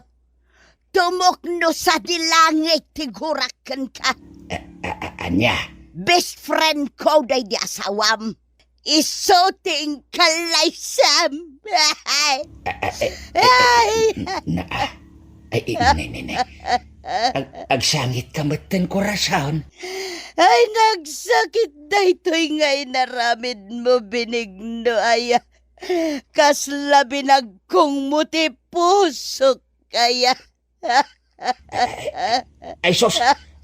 Tumukno sadi langit ti gurak kenka. A-, a-, a-, ania? Best friend ko daydi asawam. Isu ti inkalaysam. A-, a-, a-, a-, Ay! Na, ah, ay, ay, ne, ne, ne. Ag-, agsangitka metten, Corazon. Ay, nagsakit daytoy nga inaramidmo, Benigno aya. Kasla binagkongmo ti pusok aya. Ay, sus!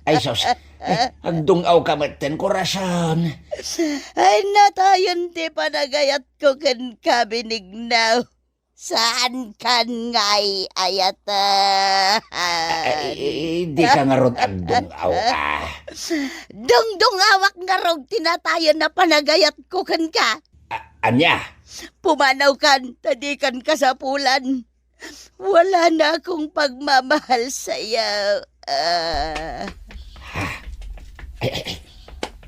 Ay, sus! Ay, agdung-awka metten, Corazon. Ay, natayen ti panagayatko kenka, Benigno. Saankan nga ay-ayatan? Ay, dika ngarud agdung-aw, ah. Dungdungawak ngarud ti natayen a panagayatko kenka. A-, ania? Pumanawkan, ta dikan kasapulan. Wala na akong pagmamahal sayo. Ah. Ha? Ay, ay, ay.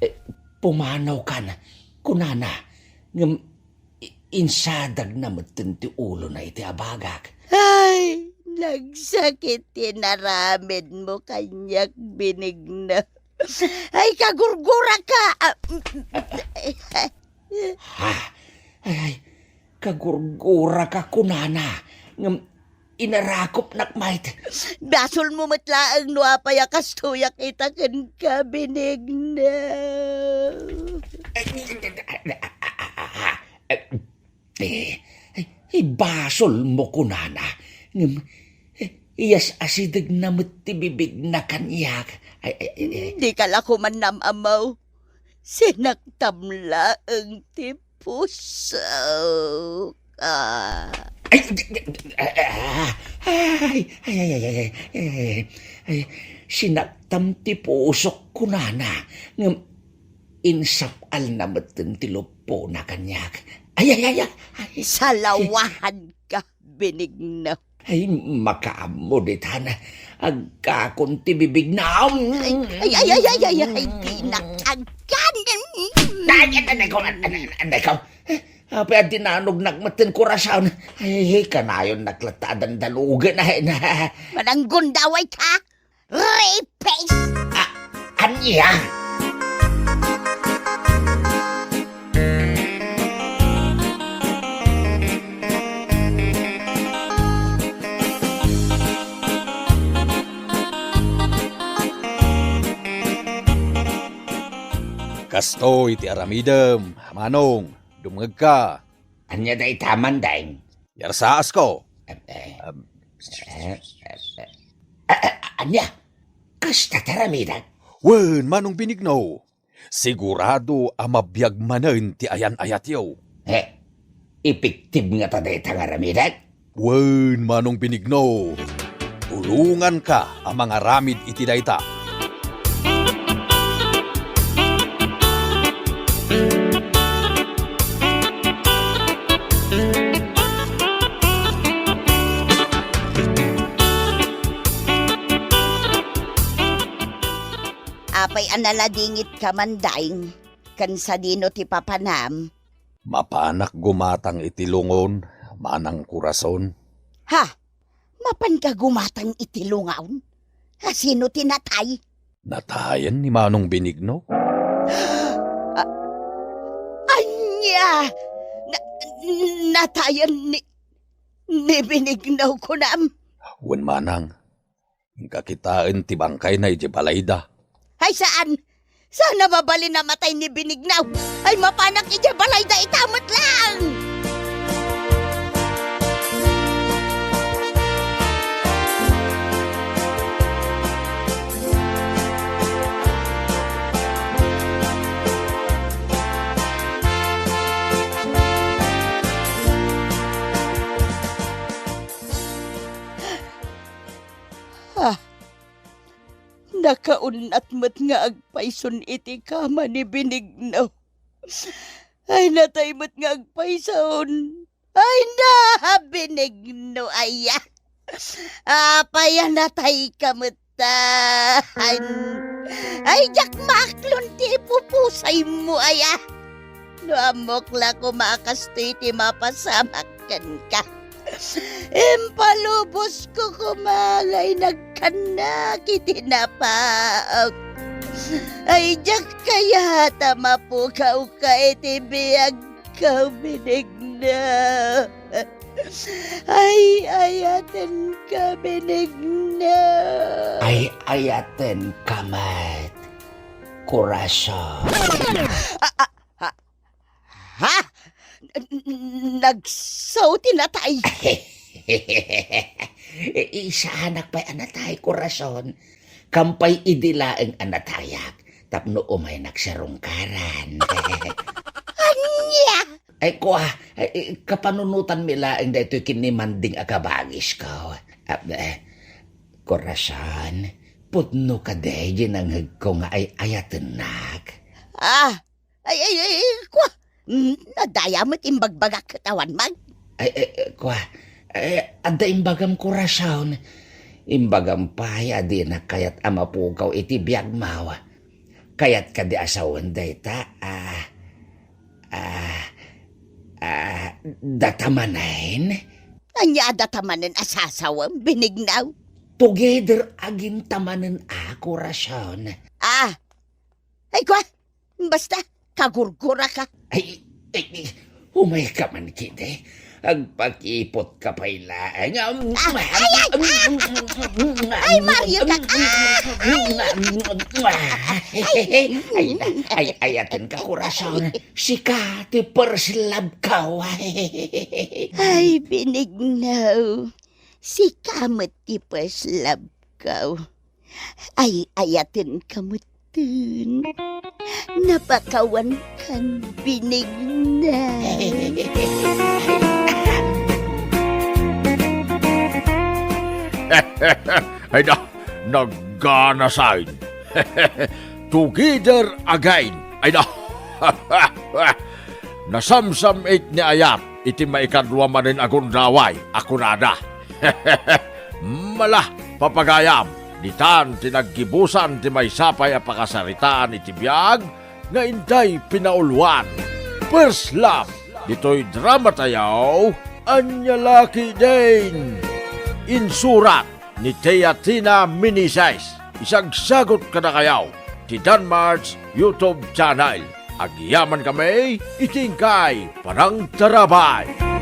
Eh, pumanawkan, kunana, ngem i-, insadagna metten ti ulona iti abagak. Ay, nagsakit ti inaramidmo kaniak, Benigno. Ay, kagurguraka. Ah, Ha? Ay, ay, kagurguraka kunana, ngem inarakupnak met. Basolmo met laeng no apay a kastoyak ita kenka, Benigno. Ay, eh, ay, ibasolmo kunana, ngem, eh, iyas-asidegna met ti bibigna kaniak. Ay, ay, ay, ay. Dika la koma nam-amaw. Sinaktam laeng ti pusok. Ah. Ay, ay, ay, ay, ay, ay, ay, ay, ay, ay, sinaktam ti pusok kunana, ngem insap-alna metten ti luppona kaniak. Ay, ay, ay, ay, ay. Salawahanka, Benigno. Ay, makaammo ditan. Agkakon ti bibigna. Ay, ay, ay, ay, ay, ay, ay, pinakagan. Ay, ay, ay, ay, ay, ay, ay, ay. Eh, Apay a dinanognak metten, Corazon? Ay, kanayonnak latta a dandanugen, ay na. Mananggundaway ka? Rapist! Ah, ania? Kastoy ti aramidem, Manong. Dumngegka. Ania dayta, Mandeng? Yarsaasko. Eh, eh, Am, eh, eh, eh. Ah, ah, ania? Kasta ti aramidek? Wen, Manong Benigno. Sigurado a mabiag manen ti ayan-ayatyo. Eh, epektib ngata dayta nga aramidek? Wen, Manong Benigno, tulonganka a mangaramid iti dayta. Apay a naladingitka, Mandeng, ken sadino ti papanam? Mapanak gumatang iti lungon, Manang Corazon. Ha? Mapanka gumatang iti lungon? Asino ti natay? Natayen ni Manong Benigno. A-, ania? Na-, natayen ni, ni Benigno, kunam? Wen, Manang. Inka kitaen ti bangkayna idiay balayda. Ay, saan! Saan a mabalin a matay ni Benigno? Ay, mapanak idiay balayda ita met laeng! Ah, nakaun-at met nga agpayson iti kama ni Benigno. Ay, natay met nga agpayson. Ay na, Benigno, aya. Apay a natayka met ta? Ay, ay, diak maaklon ti ipupusaymo, aya. No ammok la koma a kastoy ti mapasamak kenka. Impalubosko koma nga inagkannak iti napaak. Ay, diak kayat a mapugawka iti biagko, Benigno. Ay, ayatenka, Benigno. Ay, ayatenka met, Corazon. Ah, ah, Ha? N-, n-, nagsaw ti natay? Isaanak pay a natay, Corazon. Kampay idi laeng a natayak tapno umaynak sarungkaran. Ania? Ay, kua, ay, kapanunotanmi laeng daytoy ken ni Manding a kabagisko. Ah, eh, Corazon, pudno kadi diay nangngegko nga ay-ayatennak? Ah, Ay, ay, ay, ay, kua, mm, nadaya met imbagbagak ket awan man. Ay, ay, ay, kua, ay, adda imbagam, Corazon. Imbagam pay a dinak kayat a mapukaw iti biagmo. Kayat kadi a sawen dayta, ah, ah, ah, data manen? Ania a data manen a sasawem, Benigno? Together again ta manen a, Corazon. Ah, ay, kua, Basta, kagurguraka. Ay, ay, ay, umayka man kidi. Agpakipotka pay laeng. Ah, ay, ay, ah! Ay, Mario ka, ah! Ay, ay, ay, ayatenka, Corazon. Sika ti first love ko. Ay, Benigno. Sika met ti first love ko. Ay-ayatenka metten. Napakawankan, Benigno. Ay na, nagganasay. Together again. Ay na. Nasamsam-it ni Ayat iti maikadua manen a gundaway a kunada. Mala, papagayam, ditan ti naggibusan ti maysa pay a pakasaritaan iti biag nga intay pinauluan. First love. ditoy dramatayo, Ania La Ketdin. Insurat ni Teatina Meneses. Isagsagut kadakayo ti Danmart's YouTube channel. Agyamankami iti inkay panangtarabay.